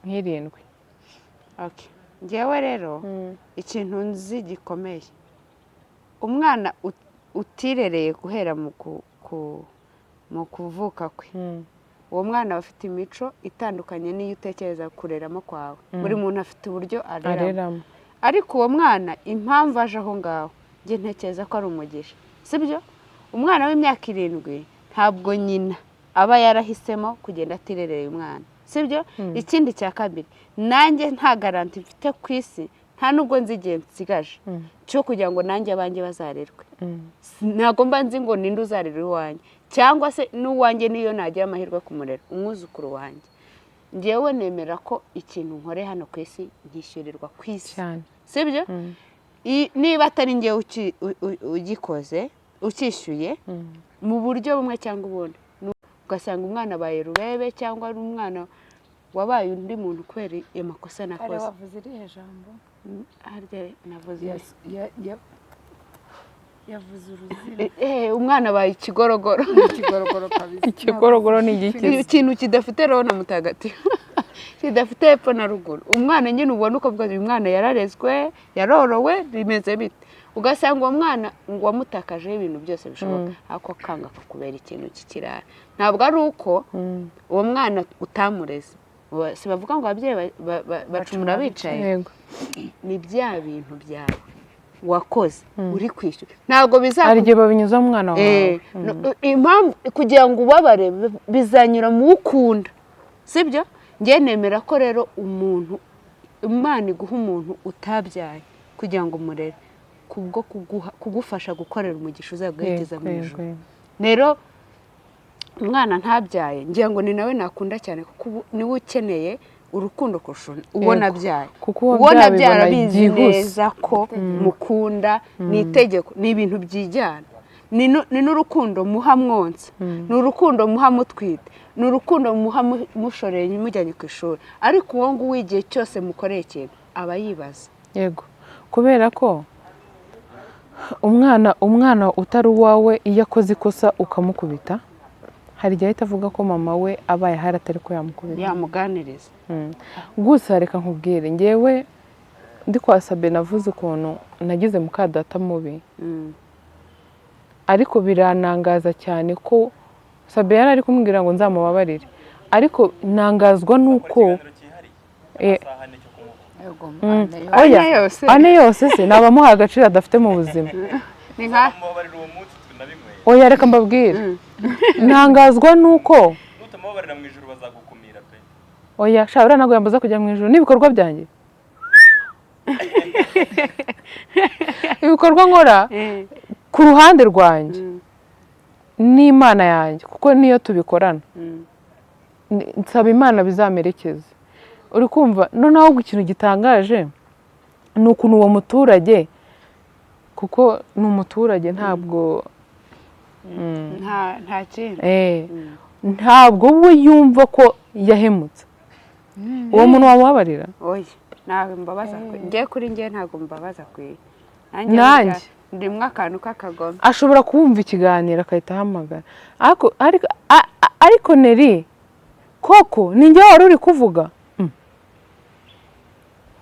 nk'irindwi. Okay. Njyewe rero ikintu nzi gikomeye, umwana utirereye guhera mu kuvuka kwe, uwo mwana aba afite imico itandukanye n'iyo utekereza kureramo kwawe. Buri muntu afite uburyo areramo. Areramo. Ariko uwo mwana impamvu aje aho ngaho, njye ntekereza ko ari umugisha, sibyo? Umwana w'imyaka 7 ntabwo nyina aba yarahisemo kugenda atirereye umwana, sibyo? Ikindi cya kabiri, nanjye nta garantie mfite ku isi, nta nubwo nzi igihe nsigaje cyo kugira ngo nanjye abanjye bazarerwe. Ntabwo mba nzi ngo ninde uzarera iwanjye, cyangwa se n'uwanjye niyo nagira amahirwe kumurera umwuzukuru wanjye. Ngewe nemera ko ikintu nkore hano ku isi nkishyurirwa ku isi. Cyane. Sibyo? Niba atari ngewe ugikoze, ukishyuye mu buryo bumwe cyangwa ubundi, ugasanga umwana abaye rubebe cyangwa ari umwana wabaye undi muntu kubera amakosa Kare nakoze. wavuze irihe jambo? Harya navuze? Yavuze uruzina. Umwana abaye ikigorogoro. Ikigorogoro kabisa. Ikigorogoro ni igiki? Ikintu kidafite roho na mutagatifu, kidafite hepfo na ruguru. Umwana nyine ubona uko uyu mwana yararezwe, yarorowe, bimeze bite, ugasanga uwo mwana ngo wamutakajeho ibintu byose bishoboka, ariko kanga kakubera ikintu cy'ikirara. Ntabwo ari uko uwo mwana utamureze. Si bavuga ngo ababyeyi bacumura bicaye? Yego. Ni bya bintu byawe wakoze uri kwishyura, ntabwo Hari bizakugeraho. igihe babinyuza mu mwana wawe. Impamvu kugira ngo ubabare bizanyura mu ukunda, sibyo? Njye nemera ko rero umuntu, Imana iguha umuntu utabyaye kugira ngo umurere kubwo kugufasha gukorera umugisha uzaguherekeza mu ijuru. Rero umwana ntabyaye, ngira ngo ni nawe nakunda cyane, kuko ubu niwe ukeneye urukundo kurusha uwo nabyaye. Kuko uwo Uwo byawe nabyaye bibona arabizi byihuse. neza ko mukunda, ni itegeko, ni ibintu byijyana, ni n'urukundo muha mwonsa, ni urukundo muha mutwite, ni urukundo muha mushoreye mujyanye ku ishuri. Ariko uwo nguwo igihe cyose mukoreye ikintu aba yibaza. Yego, kubera ko umwana utari uwawe, iyo akoze ikosa ukamukubita, hari igihe ahita avuga ko mama we abaye ahari atari ko yamukubita. Yamuganiriza. Gusa reka nkubwire, ngewe ndi kwa Sabe navuze ukuntu nagize mukadata mubi, ariko biranangaza cyane ko Sabe yari ari kumubwira ngo nzamubabarire, ariko nangazwa n'uko Ikiganiro cyihariye amasaha ane cyo kumuvuga. Oya, Ane yose. ane yose se nabamuha agaciro adafite mu buzima? Ni nka Mubabarira uwo munsi tunabinyweye. Oya, reka mbabwire, ntangazwa n'uko Nutamubabarira mu ijuru bazagukumira pe. Oya sha, uriya ntabwo yambuza kujya mu ijuru n'ibikorwa byanjye, ibikorwa nkora ku ruhande rwanjye. N'Imana yanjye, kuko niyo tubikorana, nsaba Imana bizamerekeze. Uri kumva? Noneho ahubwo ikintu gitangaje ni ukuntu uwo muturage, kuko ni umuturage, ntabwo Nta kindi. Ntabwo we yumva ko yahemutse. Uwo muntu wamubabarira? Oya, ntabwo mbabaza akwiye. Njye kuri njye ntabwo mbabaza akwiye. Nanjye. Ndimwo akantu k'akagome. Ashobora kumva ikiganiro agahita ahamagara, ariko Neri koko ni njye wari uri kuvuga.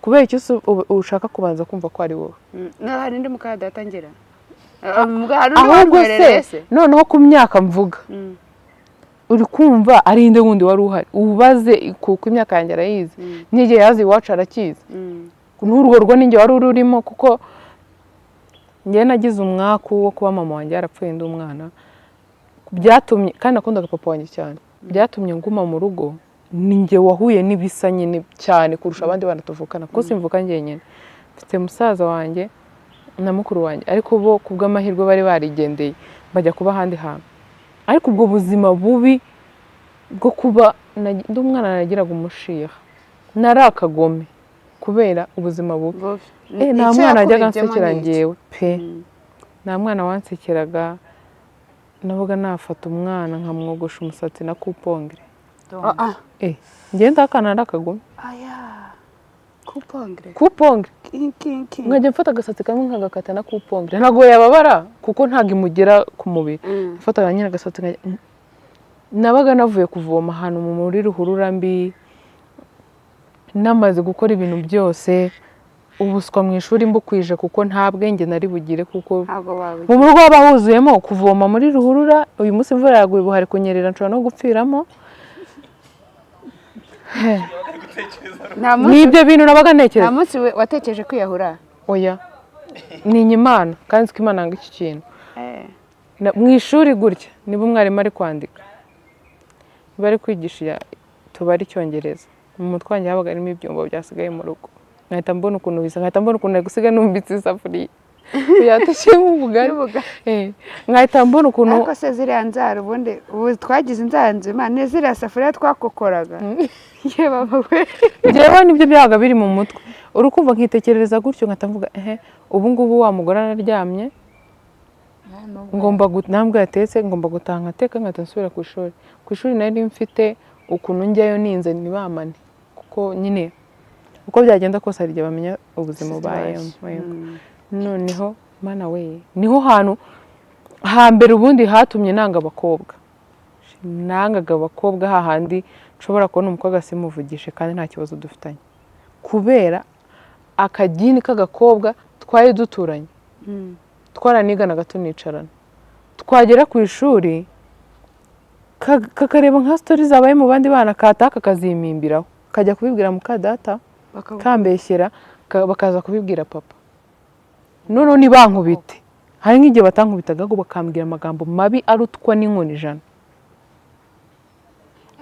Kubera icyo ushaka kubanza kumva ko ari wowe? No, hari undi muka data ngira. Hari undi Ahubwo wantwerereye. Se noneho ku myaka mvuga, uri kumva ari inde wundi wari uhari? Ubaze, kuko imyaka yanjye arayizi, n'igihe yazi iwacu arakizi. N'urwo rugo ninjye wari ururimo, kuko njyewe nagize umwaku wo kuba mama wanjye yarapfuye ndi umwana. Byatumye, kandi nakundaga papa wanjye cyane, byatumye nguma mu rugo. Ni njye wahuye n'ibisa nyine cyane kurusha abandi bana tuvukana, kuko simvuka njyenyine, mfite musaza wanjye na mukuru wanjye, ariko bo ku bw'amahirwe bari barigendeye bajya kuba ahandi hantu. Ariko ubwo buzima bubi bwo kuba ndi umwana nagiraga umushiha, nari akagome kubera ubuzima bubi. Bubi. Nta Icyo mwana wajyaga yakubibyemo ansekera. Ni iki? Njyewe pe, nta mwana wansekeraga. Nabaga nafata umwana nkamwogosha umusatsi na coupe-ongles. Ah, ah. Njyewe ndakana ari akagome. Aya. Coupe-ongles. Coupe-ongles. King king king. Nkajya mfata agasatsi kamwe nkagakata na coupe-ongles, ntabwo yababara kuko ntabwo imugera ku mubiri. Nafataga nyine agasatsi nabaga navuye kuvoma ahantu muri ruhurura mbi, namaze gukora ibintu byose, ubuswa mu ishuri mbukwije, kuko nta bwenge nari bugire, kuko Ntabwo wabigira. mu rugo haba huzuyemo kuvoma muri ruhurura. Uyu munsi imvura yaguye, ubu hari kunyerera, nshobora no gupfiramo. Nta munsi Ni ibyo bintu nabaga nta ntekereza. munsi watekereje kwiyahura? Oya, ni Imana, kandi nzi ko Imana yanga iki kintu. Mu ishuri gutya, niba umwarimu ari kwandika, niba ari kwigisha tubare Icyongereza, mu mutwe wanjye habaga harimo ibyombo byasigaye mu rugo, nkahita mbona ukuntu bisa, nkahita mbona ukuntu ari gusiga numbitse isafuriya yatekeyemo ubugari. Y'ubugari. Nkahita mbona ukuntu Ariko se ziriya nzara, ubundi ubu twagize inzara nzima, ni ziriya safuriya twakokoraga, ye baba we! Njyewe nibyo byabaga biri mu mutwe, uri kumva? Nkitekerereza gutyo, nkahita mvuga: ehe, ubu ngubu wa mugore araryamye, ngomba ntabwo yatetse, ngomba gutaha nkateka, nkahita nsubira ku ishuri. Ku ishuri nari mfite ukuntu njyayo ninze ntibamane, kuko nyine uko byagenda kose hari igihe bamenya ubuzima ubayemo. Yego. Noneho Mana we, niho hantu hambere ubundi hatumye nanga abakobwa. Nangaga abakobwa hahandi nshobora kubona umukobwa simuvugishe kandi nta kibazo dufitanye, kubera akagini k'agakobwa twari duturanye, twaraniganaga, tunicarana, twagera ku ishuri kakareba nka story zabaye mu bandi bana, kataha kakazimpindiraho, kajya kubibwira muka data, kambeshyera, bakaza kubibwira papa. Noneho ntibankubite, hari nk'igihe batankubitaga, ahubwo bakambwira amagambo mabi arutwa n'inkoni 100.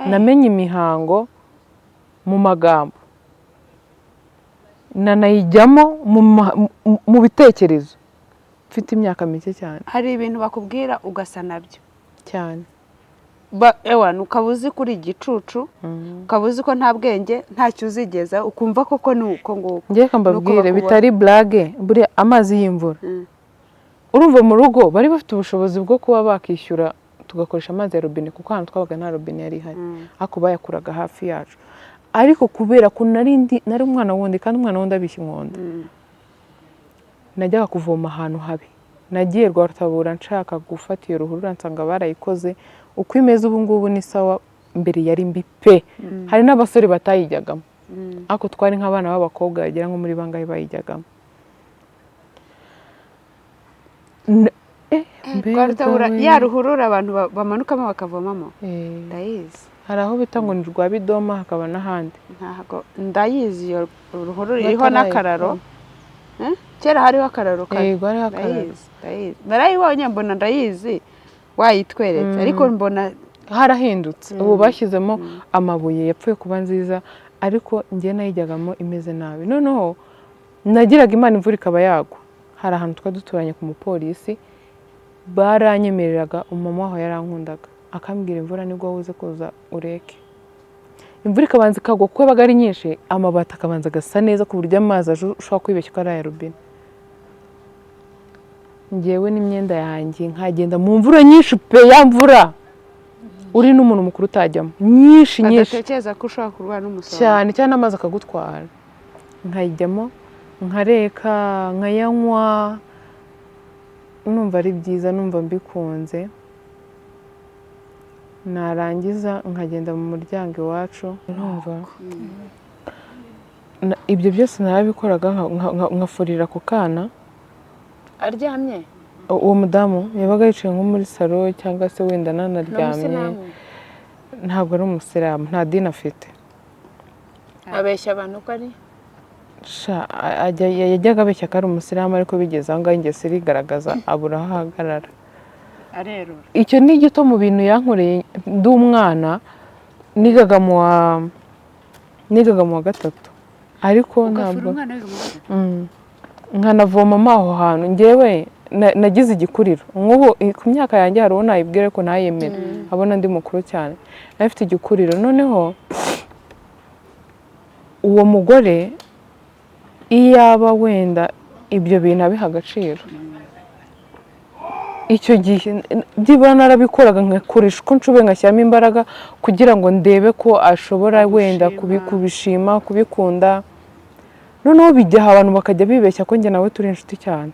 Namenye imihango mu magambo, nanayijyamo mu bitekerezo mfite imyaka mike cyane. Hari ibintu bakubwira ugasa nabyo. Cyane. Ewana, ukaba uzi ko uri igicucu, ukaba uzi ko nta bwenge, ntacyo uzigeza, ukumva koko ni uko nguko. Ngiye mbabwire, bakubona. Bitari blague, buriya amazi y'imvura, urumva mu rugo bari bafite ubushobozi bwo kuba bakishyura tugakoresha amazi ya robine, kuko ahantu twabaga nta robine yari ihari, ariko bayakuraga hafi yacu. Ariko kubera ko nari ndi nari umwana wundi, kandi umwana wundi abishya inkonda, najyaga kuvoma ahantu habi. Nagiye Rwarutabura nshaka gufata iyo ruhurura, nsanga barayikoze. Uko imeze ubu ngubu ni sawa, mbere yari mbi pe. Hari n'abasore batayijyagamo, ariko twari nk'abana b'abakobwa bagera nko muri bangahe bayijyagamo. Mbega Rwarutabura, we. Ya ruhurura abantu bamanukamo bakavomamo? Ndayizi. Hari aho bita ngo ni Rwabidoma, hakaba n'ahandi. Ntabwo ndayizi iyo ruhurura iriho Batarayikora. n'akararo. Eh? Kera hariho akararo kare. Yego, hariho akararo. Ndayizi, ndayizi, narayibonye, mbona ndayizi wayitweretse, ariko mbona Harahindutse ubu, bashyizemo amabuye, yapfuye kuba nziza, ariko njye nayijyagamo imeze nabi. Noneho nagiraga Imana imvura ikaba yagwa. Hari ahantu twari duturanye ku mupolisi. Baranyemereraga, umumama waho yarankundaga, akambwira imvura nibwo wuze kuza ureke. Imvura ikabanza ikagwa kuko yabaga ari nyinshi, amabati akabanza agasa neza ku buryo amazi aje ushobora kwibeshya ko ari aya robine. Njyewe n'imyenda yanjye nkagenda mu mvura nyinshi pe, ya mvura uri n'umuntu mukuru utajyamo, nyinshi nyinshi. Badatekereza ko ushobora kurwara n'umusonga. Cyane cyane amazi akagutwara. Nkayijyamo nkareka nkayanywa, numva ari byiza, numva mbikunze. Narangiza nkagenda mu muryango iwacu, numva ibyo byose narabikoraga, nkafurira ku kana aryamye. Uwo mudamu yabaga yicaye nko muri salo cyangwa se wenda nanaryamye. Ntabwo ari umusilamu, nta dini afite. Abeshya abantu ko ari yajyaga abeshya ko ari umusilamu, ariko bigeze aho ngaho ingeso irigaragaza, abura aho ahagarara. Arerura. Icyo ni gito mu bintu yankoreye ndi umwana, nigaga mu wa gatatu, ariko ntabwo nkanavoma aho hantu. Njyewe nagize igikuriro nk'ubu ku myaka yanjye hari uwo nayibwira ko ntayemera, abona ndi mukuru cyane, nafite igikuriro. Noneho uwo mugore iyaba wenda ibyo bintu abiha agaciro, icyo gihe byibura narabikoraga, nkakoresha uko nshoboye, ngashyiramo imbaraga kugira ngo ndebe ko ashobora wenda kubishima, kubikunda. Noneho bijya abantu bakajya bibeshya ko njye nawe turi inshuti cyane.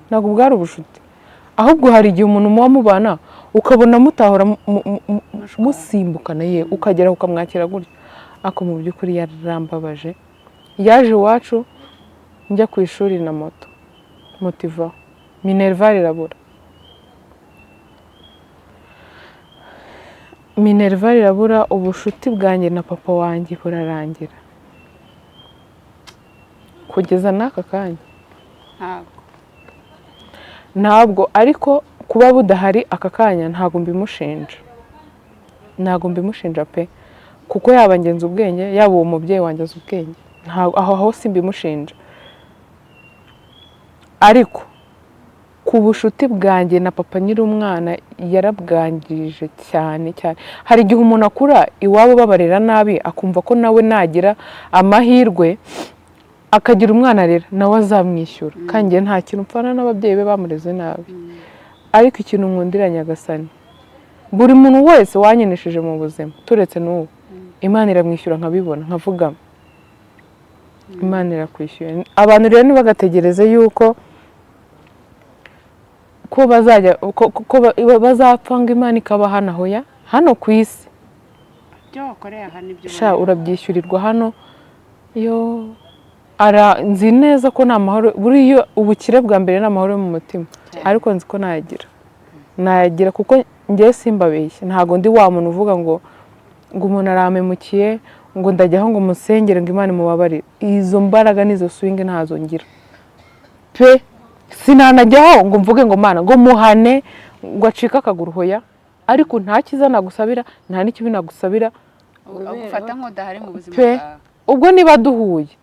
Ntabwo bwari ubushuti, ahubwo hari igihe umuntu muba mubana ukabona mutahora musimbukana ye, ukagera ukamwakira gutyo. Ariko mu by'ukuri yarambabaje. Yaje iwacu njya ku ishuri na moto, moto ivaho, minerval irabura, minerval irabura, ubushuti bwanjye na papa wanjye burarangira kugeza n'aka kanya. Ntabwo, ariko kuba budahari aka kanya ntabwo mbimushinja, ntabwo mbimushinja pe, kuko yaba ngenza ubwenge, yaba uwo mubyeyi wanjye azi ubwenge, aho aho simbimushinja. Ariko ku bushuti bwanjye na papa nyiri umwana yarabwangije cyane cyane. Hari igihe umuntu akura iwabo babarera nabi, akumva ko nawe nagira amahirwe akagira umwana arera nawe azamwishyura, kandi nta kintu mpfana n'ababyeyi be bamureze nabi. Ariko ikintu nkundira Nyagasani, buri muntu wese wanyenesheje mu buzima turetse n'ubu, Imana iramwishyura nkabibona, nkavuga Imana irakwishyura. Abantu rero ntibagategereze yuko ko bazajya ko bazapfa ngo Imana ikabahana. Hoya, hano ku isi ibyo wakoreye aha nibyo sha urabyishyurirwa hano. Yo nzi neza ko nta mahoro, buriya ubukire bwa mbere ni amahoro mu mutima, ariko nzi ko nayagira kuko njye simbabeshye, ntabwo ndi wa muntu uvuga ngo umuntu arampemukiye ngo ndajyaho ngo musengere ngo Imana imubabarire. Izo mbaraga n'izo swing ntazo ngira pe, sinanajyaho ngo mvuge ngo Mana ngo muhane ngo acike akaguru, hoya. Ariko nta cyiza nagusabira, nta n'ikibi nagusabira, agufata nk'udahari mu buzima pe. bwawe. Ubwo niba duhuye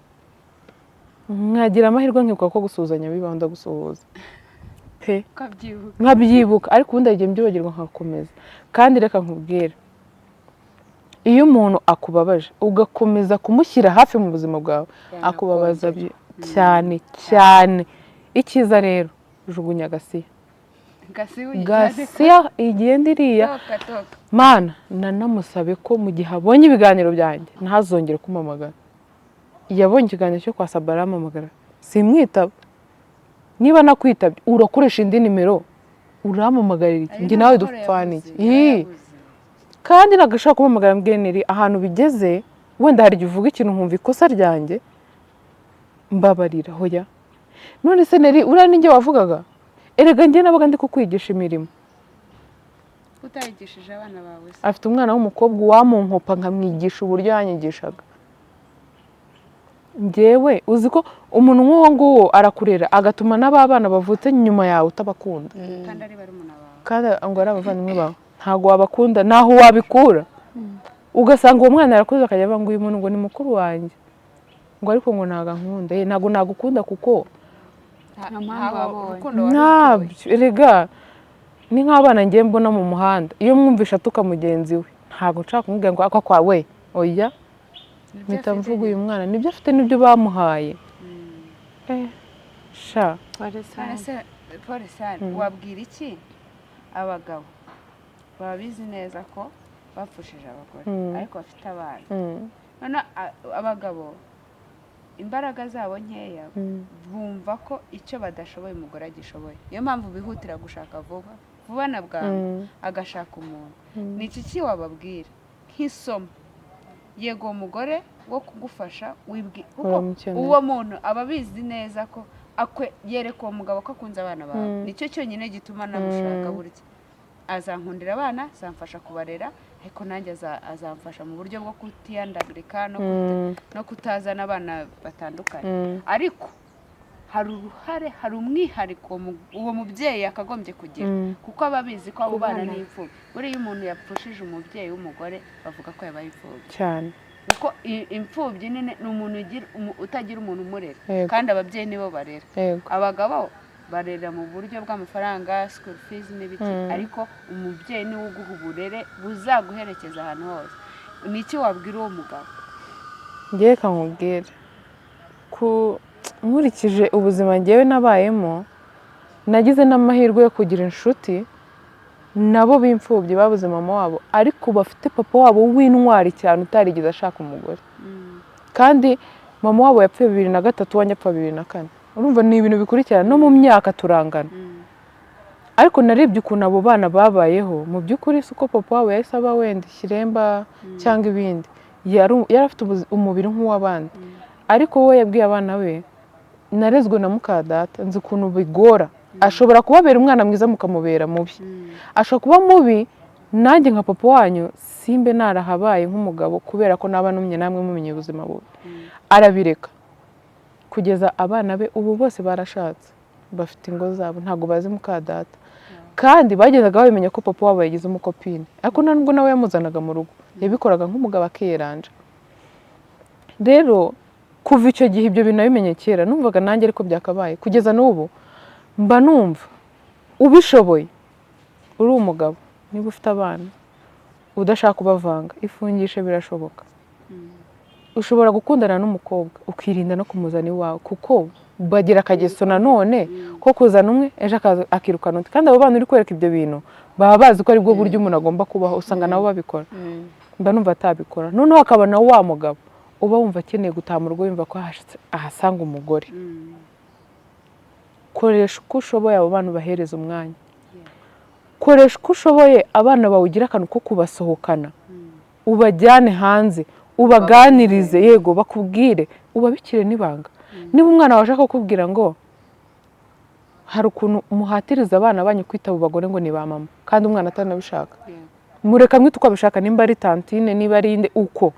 nkagira amahirwe nkibuka ko gusuhuzanya bibaho, ndagusuhuza pe, nkabyibuka, ariko ubundi igihe mbyibagirwa nkakomeza. Kandi reka nkubwire, iyo umuntu akubabaje ugakomeza kumushyira hafi mu buzima bwawe, akubabaza cyane cyane. Icyiza rero jugunya gasiya, gasiya igenda iriya. Mana nanamusabe ko mu gihe abonye ibiganiro byanjye ntazongere kumpamagara. Yabonye ikiganiro cyo kwa Saba arampamagara, simwitaba. Niba nakwitabye urakoresha indi nimero, urampamagarira iki? Njye nawe dupfana iki? Kandi nagashaka kumpamagara mbwire niri ahantu bigeze, wenda hari igihe uvuga ikintu nkumva ikosa ryanjye, mbabarira. Hoya, none se neri uriya ninjye wavugaga? Erega njye nabaga ndi kukwigisha imirimo. Utayigishije abana bawe se? Afite umwana w'umukobwa wamunkopa nkamwigisha uburyo yanyigishaga. Njyewe uzi ko umuntu nk'uwo nguwo arakurera agatuma n'ababana bavutse nyuma yawe utabakunda, kandi ari barumuna bawe, kandi ngo ari abavandimwe bawe, ntabwo wabakunda, naho wabikura. Ugasanga uwo mwana yarakuze akajya avuga ngo uyu muntu ngo ni mukuru wanjye, ngo ariko ngo ntago ankunda. Ntabwo nagukunda kuko ntabyo. Erega Ni nk'abana ngiye mbona mu muhanda, iyo mwumvisha atuka mugenzi we ntabwo nshaka kumubwira ngo ako kwawe, oya, mpita mvuga uyu mwana nibyo afite, nibyo bamuhaye. Sha Polisani, wabwira iki abagabo babizi neza ko bapfushije abagore ariko bafite abana? Noneho abagabo imbaraga zabo nkeya, bumva ko icyo badashoboye umugore agishoboye, niyo mpamvu bihutira gushaka vuba vuba na bwangu, agashaka umuntu. Ni iki wababwira nk'isomo? Yego, umugore wo kugufasha, kuko Uramukeneye. uwo muntu aba abizi neza ko yereka uwo mugabo ko akunze abana bawe, nicyo cyonyine gituma namushaka. Burya azankundira abana, azamfasha kubarera, ariko nanjye azamfasha mu buryo bwo kutiyandagurika no kutazana abana batandukanye. Ariko hari uruhare, hari umwihariko uwo mubyeyi yakagombye kugira, kuko aba abizi ko abo bana ni imfubyi. Buriya iyo umuntu yapfushije umubyeyi w'umugore, bavuga ko yabaye imfubyi, Cyane. kuko imfubyi ni umuntu utagira umuntu umurera, kandi ababyeyi nibo barera. Abagabo barera mu buryo bw'amafaranga, school fees n'ibiki, ariko umubyeyi niwe uguha uburere buzaguherekeza ahantu hose. Ni iki wabwira uwo mugabo? Ngewe kamubwire ku nkurikije ubuzima ngewe nabayemo, nagize n'amahirwe yo kugira inshuti nabo b'imfubyi babuze mama wabo, ariko bafite papa wabo w'intwari cyane utarigeze ashaka umugore. Kandi mama wabo yapfuye 2003, uwanjye apfa 2004. Urumva ni ibintu bikurikirana, no mu myaka turangana. Ariko narebye ukuntu abo bana babayeho, mu by'ukuri si uko papa wabo yahise aba wenda ikiremba cyangwa ibindi, yari afite umubiri nk'uw'abandi, ariko we yabwiye abana be: "Narezwe na mukadata, nzi ukuntu bigora. Ashobora kubabera umwana mwiza, mukamubera mubi. Ashobora kuba mubi, nanjye nka papa wanyu simbe narahabaye nk'umugabo, kubera ko naba numye namwe mumenye ubuzima bubi." Arabireka kugeza abana be ubu bose barashatse, bafite ingo zabo, ntabwo bazi mukadata. Kandi bagendaga babimenya ko papa wabo yagize umukopine, ariko nta nubwo nawe yamuzanaga mu rugo, yabikoraga nk'umugabo akiyeranja. Rero kuva icyo gihe, ibyo bintu nabimenye kera, numvaga nanjye ariko byakabaye. Kugeza n'ubu mba numva ubishoboye, uri umugabo, niba ufite abana udashaka kubavanga, ifungishe, birashoboka. Ushobora gukundana n'umukobwa ukirinda no kumuzana iwawe, kuko bagira akageso nanone ko kuzana umwe, ejo akaza akirukana undi. Kandi abo bana uri kwereka ibyo bintu baba bazi ko aribwo buryo umuntu agomba kubaho, usanga nabo babikora. Mba numva atabikora. Noneho hakaba na wa mugabo uba wumva akeneye gutaha mu rugo, yumva ko ahasanga umugore. Koresha uko ushoboye abo bana ubahereza umwanya. Koresha uko ushoboye abana bawe, ugire akantu ko kubasohokana, ubajyane hanze, ubaganirize, yego bakubwire, ubabikire n'ibanga. Niba umwana wawe ashaka kukubwira ngo hari ukuntu muhatiriza abana banyu kwita abo bagore ngo ni ba mama, kandi umwana atanabishaka, mureka amwite uko abishaka, nimba ari tantine, niba ari inde, uko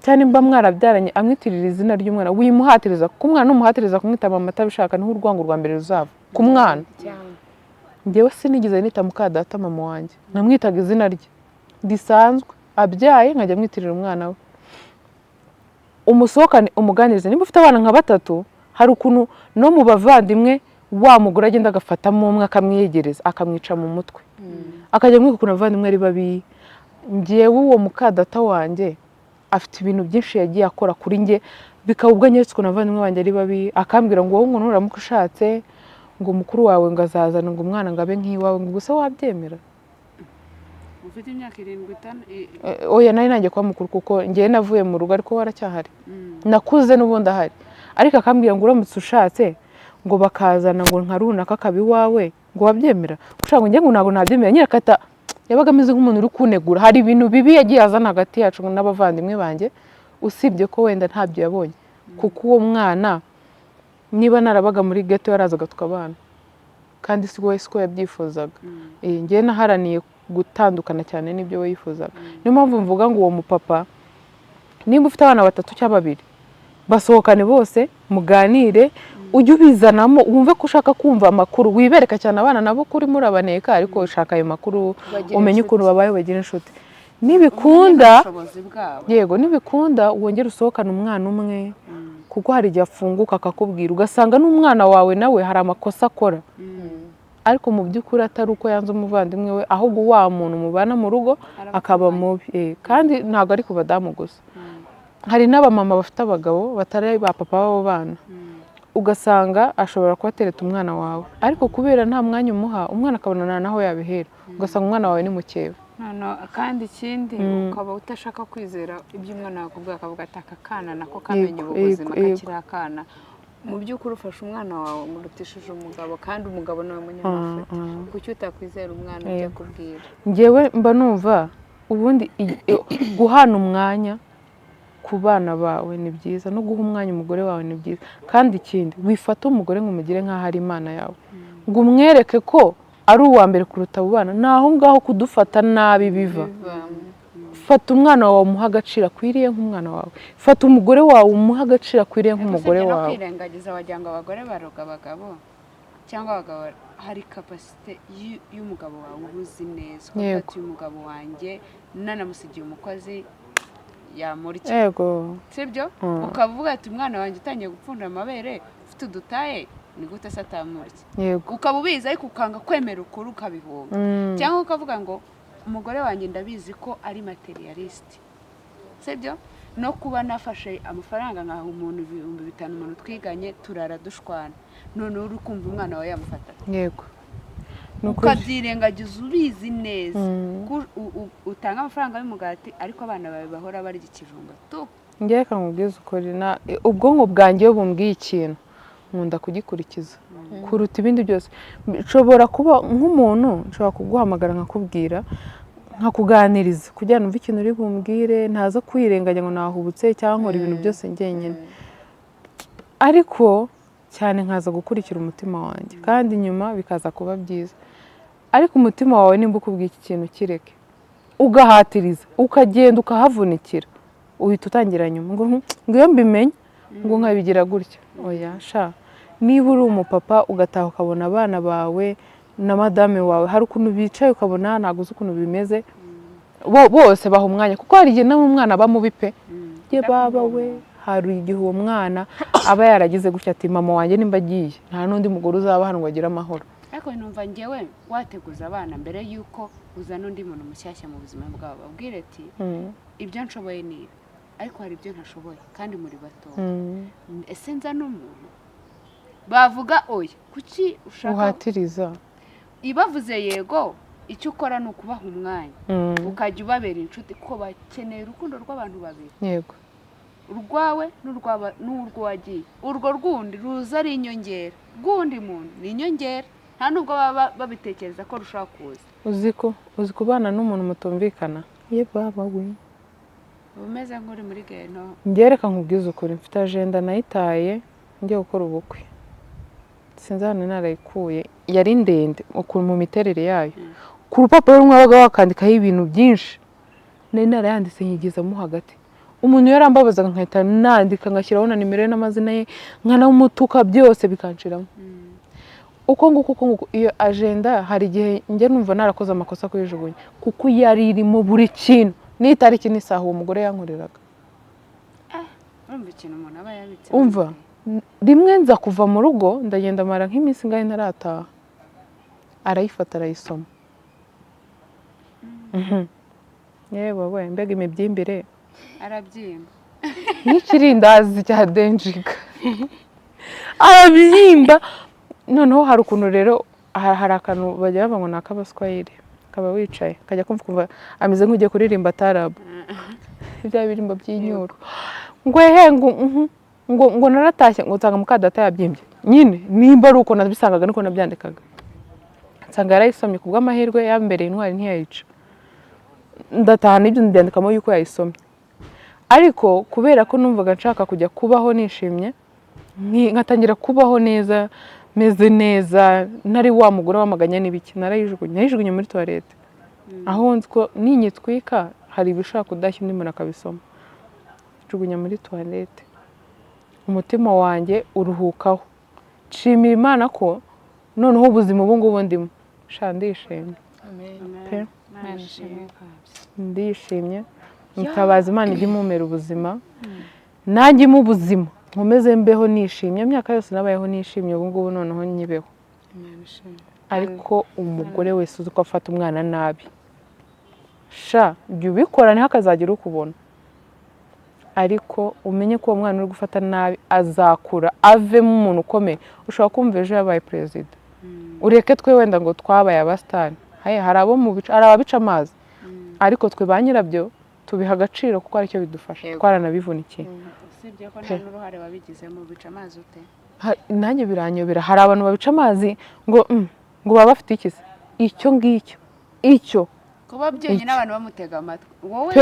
cyangwa nimba mwarabyaranye, amwitirira izina ry'umwana. Wimuhatiriza, kuko umwana numuhatiriza kumwita mama atabishaka, niho urwango rwa mbere ruzava ku mwana. Njyewe sinigeze nita mukadata mama wanjye, namwitaga izina rye risanzwe, abyaye nkajya mwitirira umwana we. Umusohokane, umuganirize. Niba ufite abana nka batatu, hari ukuntu no mu bavandimwe wa mugore agenda agafatamo umwe, akamwiyegereza, akamwica mu mutwe, akajya amwiga ukuntu abavandimwe ari babi. Njyewe uwo mukadata wanjye afite ibintu byinshi yagiye akora kuri njye, bikaba ubwo anyeretse ukuntu abavandimwe banjye ari babi, akambwira ngo wowe ngo nuramuka ushatse, ngo mukuru wawe ngo azazana ngo umwana ngo abe nk'iwawe, ngo gusa wabyemera? Ufite imyaka 7, 5? Oya, nari nanjye kuba mukuru, kuko njyewe navuye mu rugo ariko we aracyahari, nakuze n'ubundi ahari. Ariko akambwira ngo uramutse ushatse, ngo bakazana ngo nka runaka akaba iwawe, ngo wabyemera? Gushaka ngo njye ngo ntabwo nabyemera nyine. Akata yabaga ameze nk'umuntu uri kunegura. Hari ibintu bibi yagiye azana hagati yacu n'abavandimwe banjye, usibye ko wenda ntabyo yabonye, kuko uwo mwana niba narabaga muri ghetto yarazaga tukabana, kandi si we, siko yabyifuzaga. Njyewe naharaniye gutandukana cyane n'ibyo we yifuzaga. Niyo mpamvu mvuga ngo uwo mupapa, nimba ufite abana batatu cyangwa babiri, basohokane bose, muganire, ujye ubizanamo, wumve ko ushaka kumva amakuru. Wibereka cyane abana nabo ko urimo urabaneka, ariko ushaka ayo makuru, Bagire umenye inshuti. ukuntu babayeho, bagire inshuti. Nibikunda, ubushobozi bwabo. Yego, nibikunda wongere usohokane umwana umwe, kuko hari igihe afunguka akakubwira, ugasanga n'umwana wawe nawe hari amakosa akora. Ariko mu by'ukuri atari uko yanze umuvandimwe we, ahubwo wa muntu mubana mu rugo akaba mubi. Kandi ntabwo ari ku badamu gusa, hari n'abamama bafite abagabo batari ba papa b'abo bana, ugasanga ashobora kuba atereta umwana wawe, ariko kubera nta mwanya umuha, umwana akabona nta naho yabihera, ugasanga umwana wawe ni mukeba. Noneho kandi ikindi, ukaba utashaka kwizera ibyo umwana wakubwiye, akavuga ati aka kana nako kamenye ubu buzima kakiri akana. Mu by'ukuri ufashe umwana wawe umurutishije umugabo, kandi umugabo niwe munyamafuti. Kuki utakwizera umwana ibyo akubwira? Njyewe mba numva ubundi guhana umwanya ku bana bawe ni byiza, no guha umwanya umugore wawe ni byiza. Kandi ikindi, wifate umugore ngo umugire nk'aho ari imana yawe, ngo umwereke ko ari uwa mbere kuruta abo bana. Ni aho ngaho kudufata nabi biva. Fata umwana wawe umuha agaciro akwiriye nk'umwana wawe, fata umugore wawe umuha agaciro akwiriye nk'umugore Usibye no wawe. kwirengagiza, wagira ngo abagore baroga abagabo cyangwa abagabo, hari capacité y'umugabo wawe uba uzi neza, ukavuga ati uyu mugabo wanjye nanamusigiye umukozi yamurya. Sibyo? Ukavuga ati umwana wanjye utangiye gupfunda amabere, ufite udutaye, ni gute se atamurya? Ukaba ubizi, ariko ukanga kwemera ukuri, ukabihunga. Cyangwa ukavuga ngo umugore wanjye ndabizi ko ari matérialiste, sibyo? No kuba nafashe amafaranga nkaha umuntu 5000, umuntu twiganye, turara dushwana, noneho uri kumva umwana wawe yamufata. Yego, ni ukuri. Ukabyirengagiza ubizi neza ko utanga amafaranga y'umugati, ariko abana bawe bahora barya ikijumba tu. Njyewe reka nkubwize ukuri, ubwonko bwanjye iyo bumbwiye ikintu nkunda kugikurikiza kuruta ibindi byose. Nshobora kuba nk'umuntu nshobora kuguhamagara nkakubwira, nkakuganiriza kugira ngo numve ikintu uri bumbwire, ntaza kwirenganya ngo nahubutse cyangwa nkora ibintu byose njyenyine, ariko cyane nkaza gukurikira umutima wanjye, kandi nyuma bikaza kuba byiza. Ariko umutima wawe nimba ukubwiye iki kintu kireke, ugahatiriza, ukagenda ukahavunikira, uhita utangira nyuma ngo ngo iyo mbimenye ngo nkabigira gutya. Oya sha, niba uri umupapa ugataha ukabona abana bawe na madame wawe hari ukuntu bicaye, ukabona ntabwo uzi ukuntu bimeze, bose baha umwanya, kuko hari igihe n'umwana aba mubi pe. Ye baba we, hari igihe uwo mwana aba yaragize gutya ati mama wanjye nimba agiye nta n'undi mugore uzaba hano ngo agire amahoro. Ariko numva njyewe wateguza abana mbere y'uko uzana undi muntu mushyashya mu buzima bwabo, babwire ati ibyo nshoboye ni ibi, ariko hari ibyo ntashoboye kandi muri bato. Ese nza n'umuntu bavuga oya, kuki ushaka Uhatiriza. Ibavuze yego, icyo ukora ni ukubaha umwanya, ukajya ubabera inshuti, kuko bakeneye urukundo rw'abantu babiri, urwawe n'urwo wagiye. Urwo rwundi ruza ari inyongera, rw'undi muntu ni inyongera, nta nubwo baba babitekereza ko rushobora kuza. Uzi ko uzi kubana n'umuntu mutumvikana, ye baba we! Uba umeze nk'uri muri geno. Njye reka nkubwize ukuri, mfite agenda nayitaye njya gukora ubukwe, sinzi ahantu narayikuye. Yari ndende ukuntu mu miterere yayo, ku rupapuro rumwe wabaga wakandikaho ibintu byinshi. Nari narayanditse nyigizamo hagati. Umuntu yarambabazaga nkahita nandika, ngashyiraho na nimero ye n'amazina ye, nkanamutuka, byose bikanshiramo uko nguko, uko nguko. Iyo agenda hari igihe njya numva narakoze amakosa kuyijugunya, kuko yari irimo buri kintu n'itariki n'isaha uwo mugore yankoreraga. Urumva ikintu umuntu aba yabitse. Umva, rimwe nza kuva mu rugo, ndagenda mara nk'iminsi ingahe ntarataha, arayifata arayisoma. Yewe we, mbega imibyimbire! Arabyimba. Nk'ikirindazi cya denjika arabyimba. Noneho hari ukuntu rero hari akantu bajya bavuga ngo ni ak'abaswahili, akaba wicaye akajya kumva kumva ameze nk'ugiye kuririmba tarabu, bya birimbo by'inyuro, ngo ehe, ngo ngo naratashye ngo nsanga muka data yabyimbye. Nyine nimba ari uko nabisangaga niko nabyandikaga, nsanga yarayisomye. Ku bw'amahirwe yambereye intwari ntiyayica, ndataha n'ibyo mbyandikamo yuko yayisomye. Ariko kubera ko numvaga nshaka kujya kubaho nishimye, nkatangira kubaho neza, meze neza, ntari wa mugore wamaganya n'ibiki, narayijugunye, nayijugunye muri toilette, aho nzi ko ninyitwika hari ibishobora kudashya undi muntu akabisoma. Njugunya muri toilette, umutima wanjye uruhukaho, nshimira Imana ko noneho ubuzima ubu ngubu ndimo sha ndishimye pe. Imana ishimwe kabisa. Ndishimye, mutabaza Imana ijye imumera ubuzima, nanjye impa ubuzima, nkomeze mbeho nishimye. Imyaka yose nabayeho nishimye, ubu ngubu noneho nyibeho. Ariko umugore wese uzi ko afata umwana nabi, sha jya ubikora ntihakazagira ukubona, ariko umenye ko uwo mwana uri gufata nabi azakura avemo umuntu ukomeye. Ushobora kumva ejo yabaye perezida, ureke twe wenda ngo twabaye abasitari, hari abo mu bica, hari ababica amazi, ariko twe ba nyirabyo tubiha agaciro kuko aricyo bidufasha, twaranabivunikiye. Usibye ko nta n'uruhare wabigizemo, bica amazi ute? Nanjye biranyobera, hari abantu babica amazi ngo ngo baba bafite iki se, icyo ngicyo icyo kuba byonyine abantu bamutega amatwi. Wowe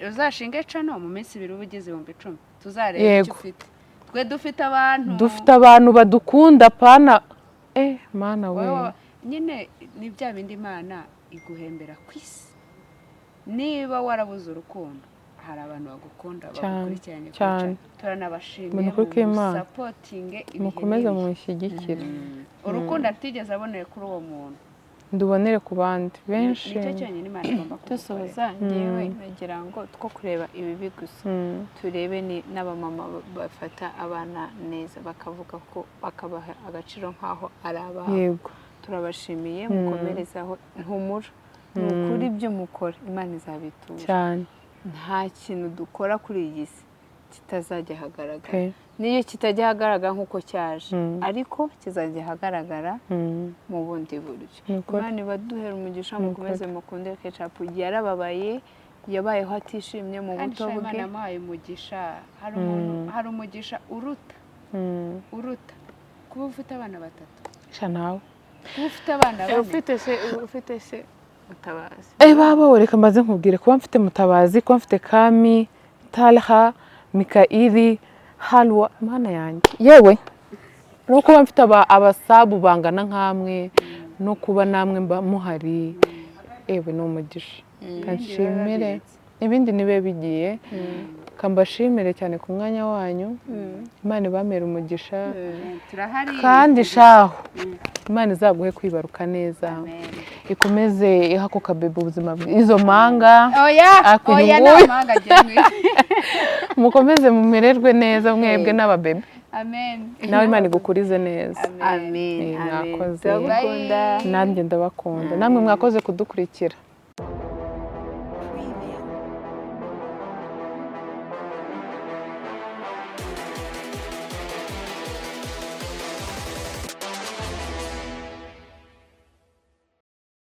uzashinge cano mu minsi ibiri uba ugize 10,000, tuzareba icyo ufite. Twe dufite abantu, dufite abantu badukunda pana mana we nyine ni bya bindi Imana iguhembera ku isi. Niba warabuze urukundo, hari abantu bagukunda bagukurikiranye cyane, turanabashimiye, musapotinge, mukomeze munshyigikire. Urukundo atigeze aboneye kuri uwo muntu ndubonere ku bandi benshi. Nicyo cyonyine Imana igomba dusoza. Ngewe nagira ngo two kureba ibibi gusa, turebe n'abamama bafata abana neza, bakavuga ko bakabaha agaciro nk'aho ari ababo. Turabashimiye, mukomerezaho, ntumura ni ukuri ibyo mukora Imana izabitura cyane. Nta kintu dukora kuri iyi si kitazajya ahagaragara, niyo kitajya ahagaragara nk'uko cyaje, ariko kizajya ahagaragara mu bundi buryo. Imana ibaduhera umugisha, mukomeze mukunde Kecapu. Yarababaye, yabayeho atishimye mu buto bwe. Imana yamuhaye umugisha. Hari umugisha uruta kuba ufite abana batatu, nawe kuba ufite abana bane, ufite se Mutabazi. Baba reka mbaze nkubwire, kuba mfite Mutabazi, kuba mfite Kami, Talha, Mikaili, Halwa, mana yanjye, yewe no kuba mfite abasabu bangana nkamwe, no kuba namwe muhari, ewe ni umugisha. Kanshimire ibindi nibe bigiye, kambashimire cyane ku mwanya wanyu. Imana ibamere umugisha, kandi shaho Imana izaguhe kwibaruka neza, ikomeze iha ako kabebe ubuzima izo manga. Oya oya nta manga agenwe. Mukomeze mumererwe neza mwebwe n'ababebe. Amen. Nawe Imana igukurize neza. Amen. Mwakoze. Nanjye ndabakunda. Namwe mwakoze kudukurikira.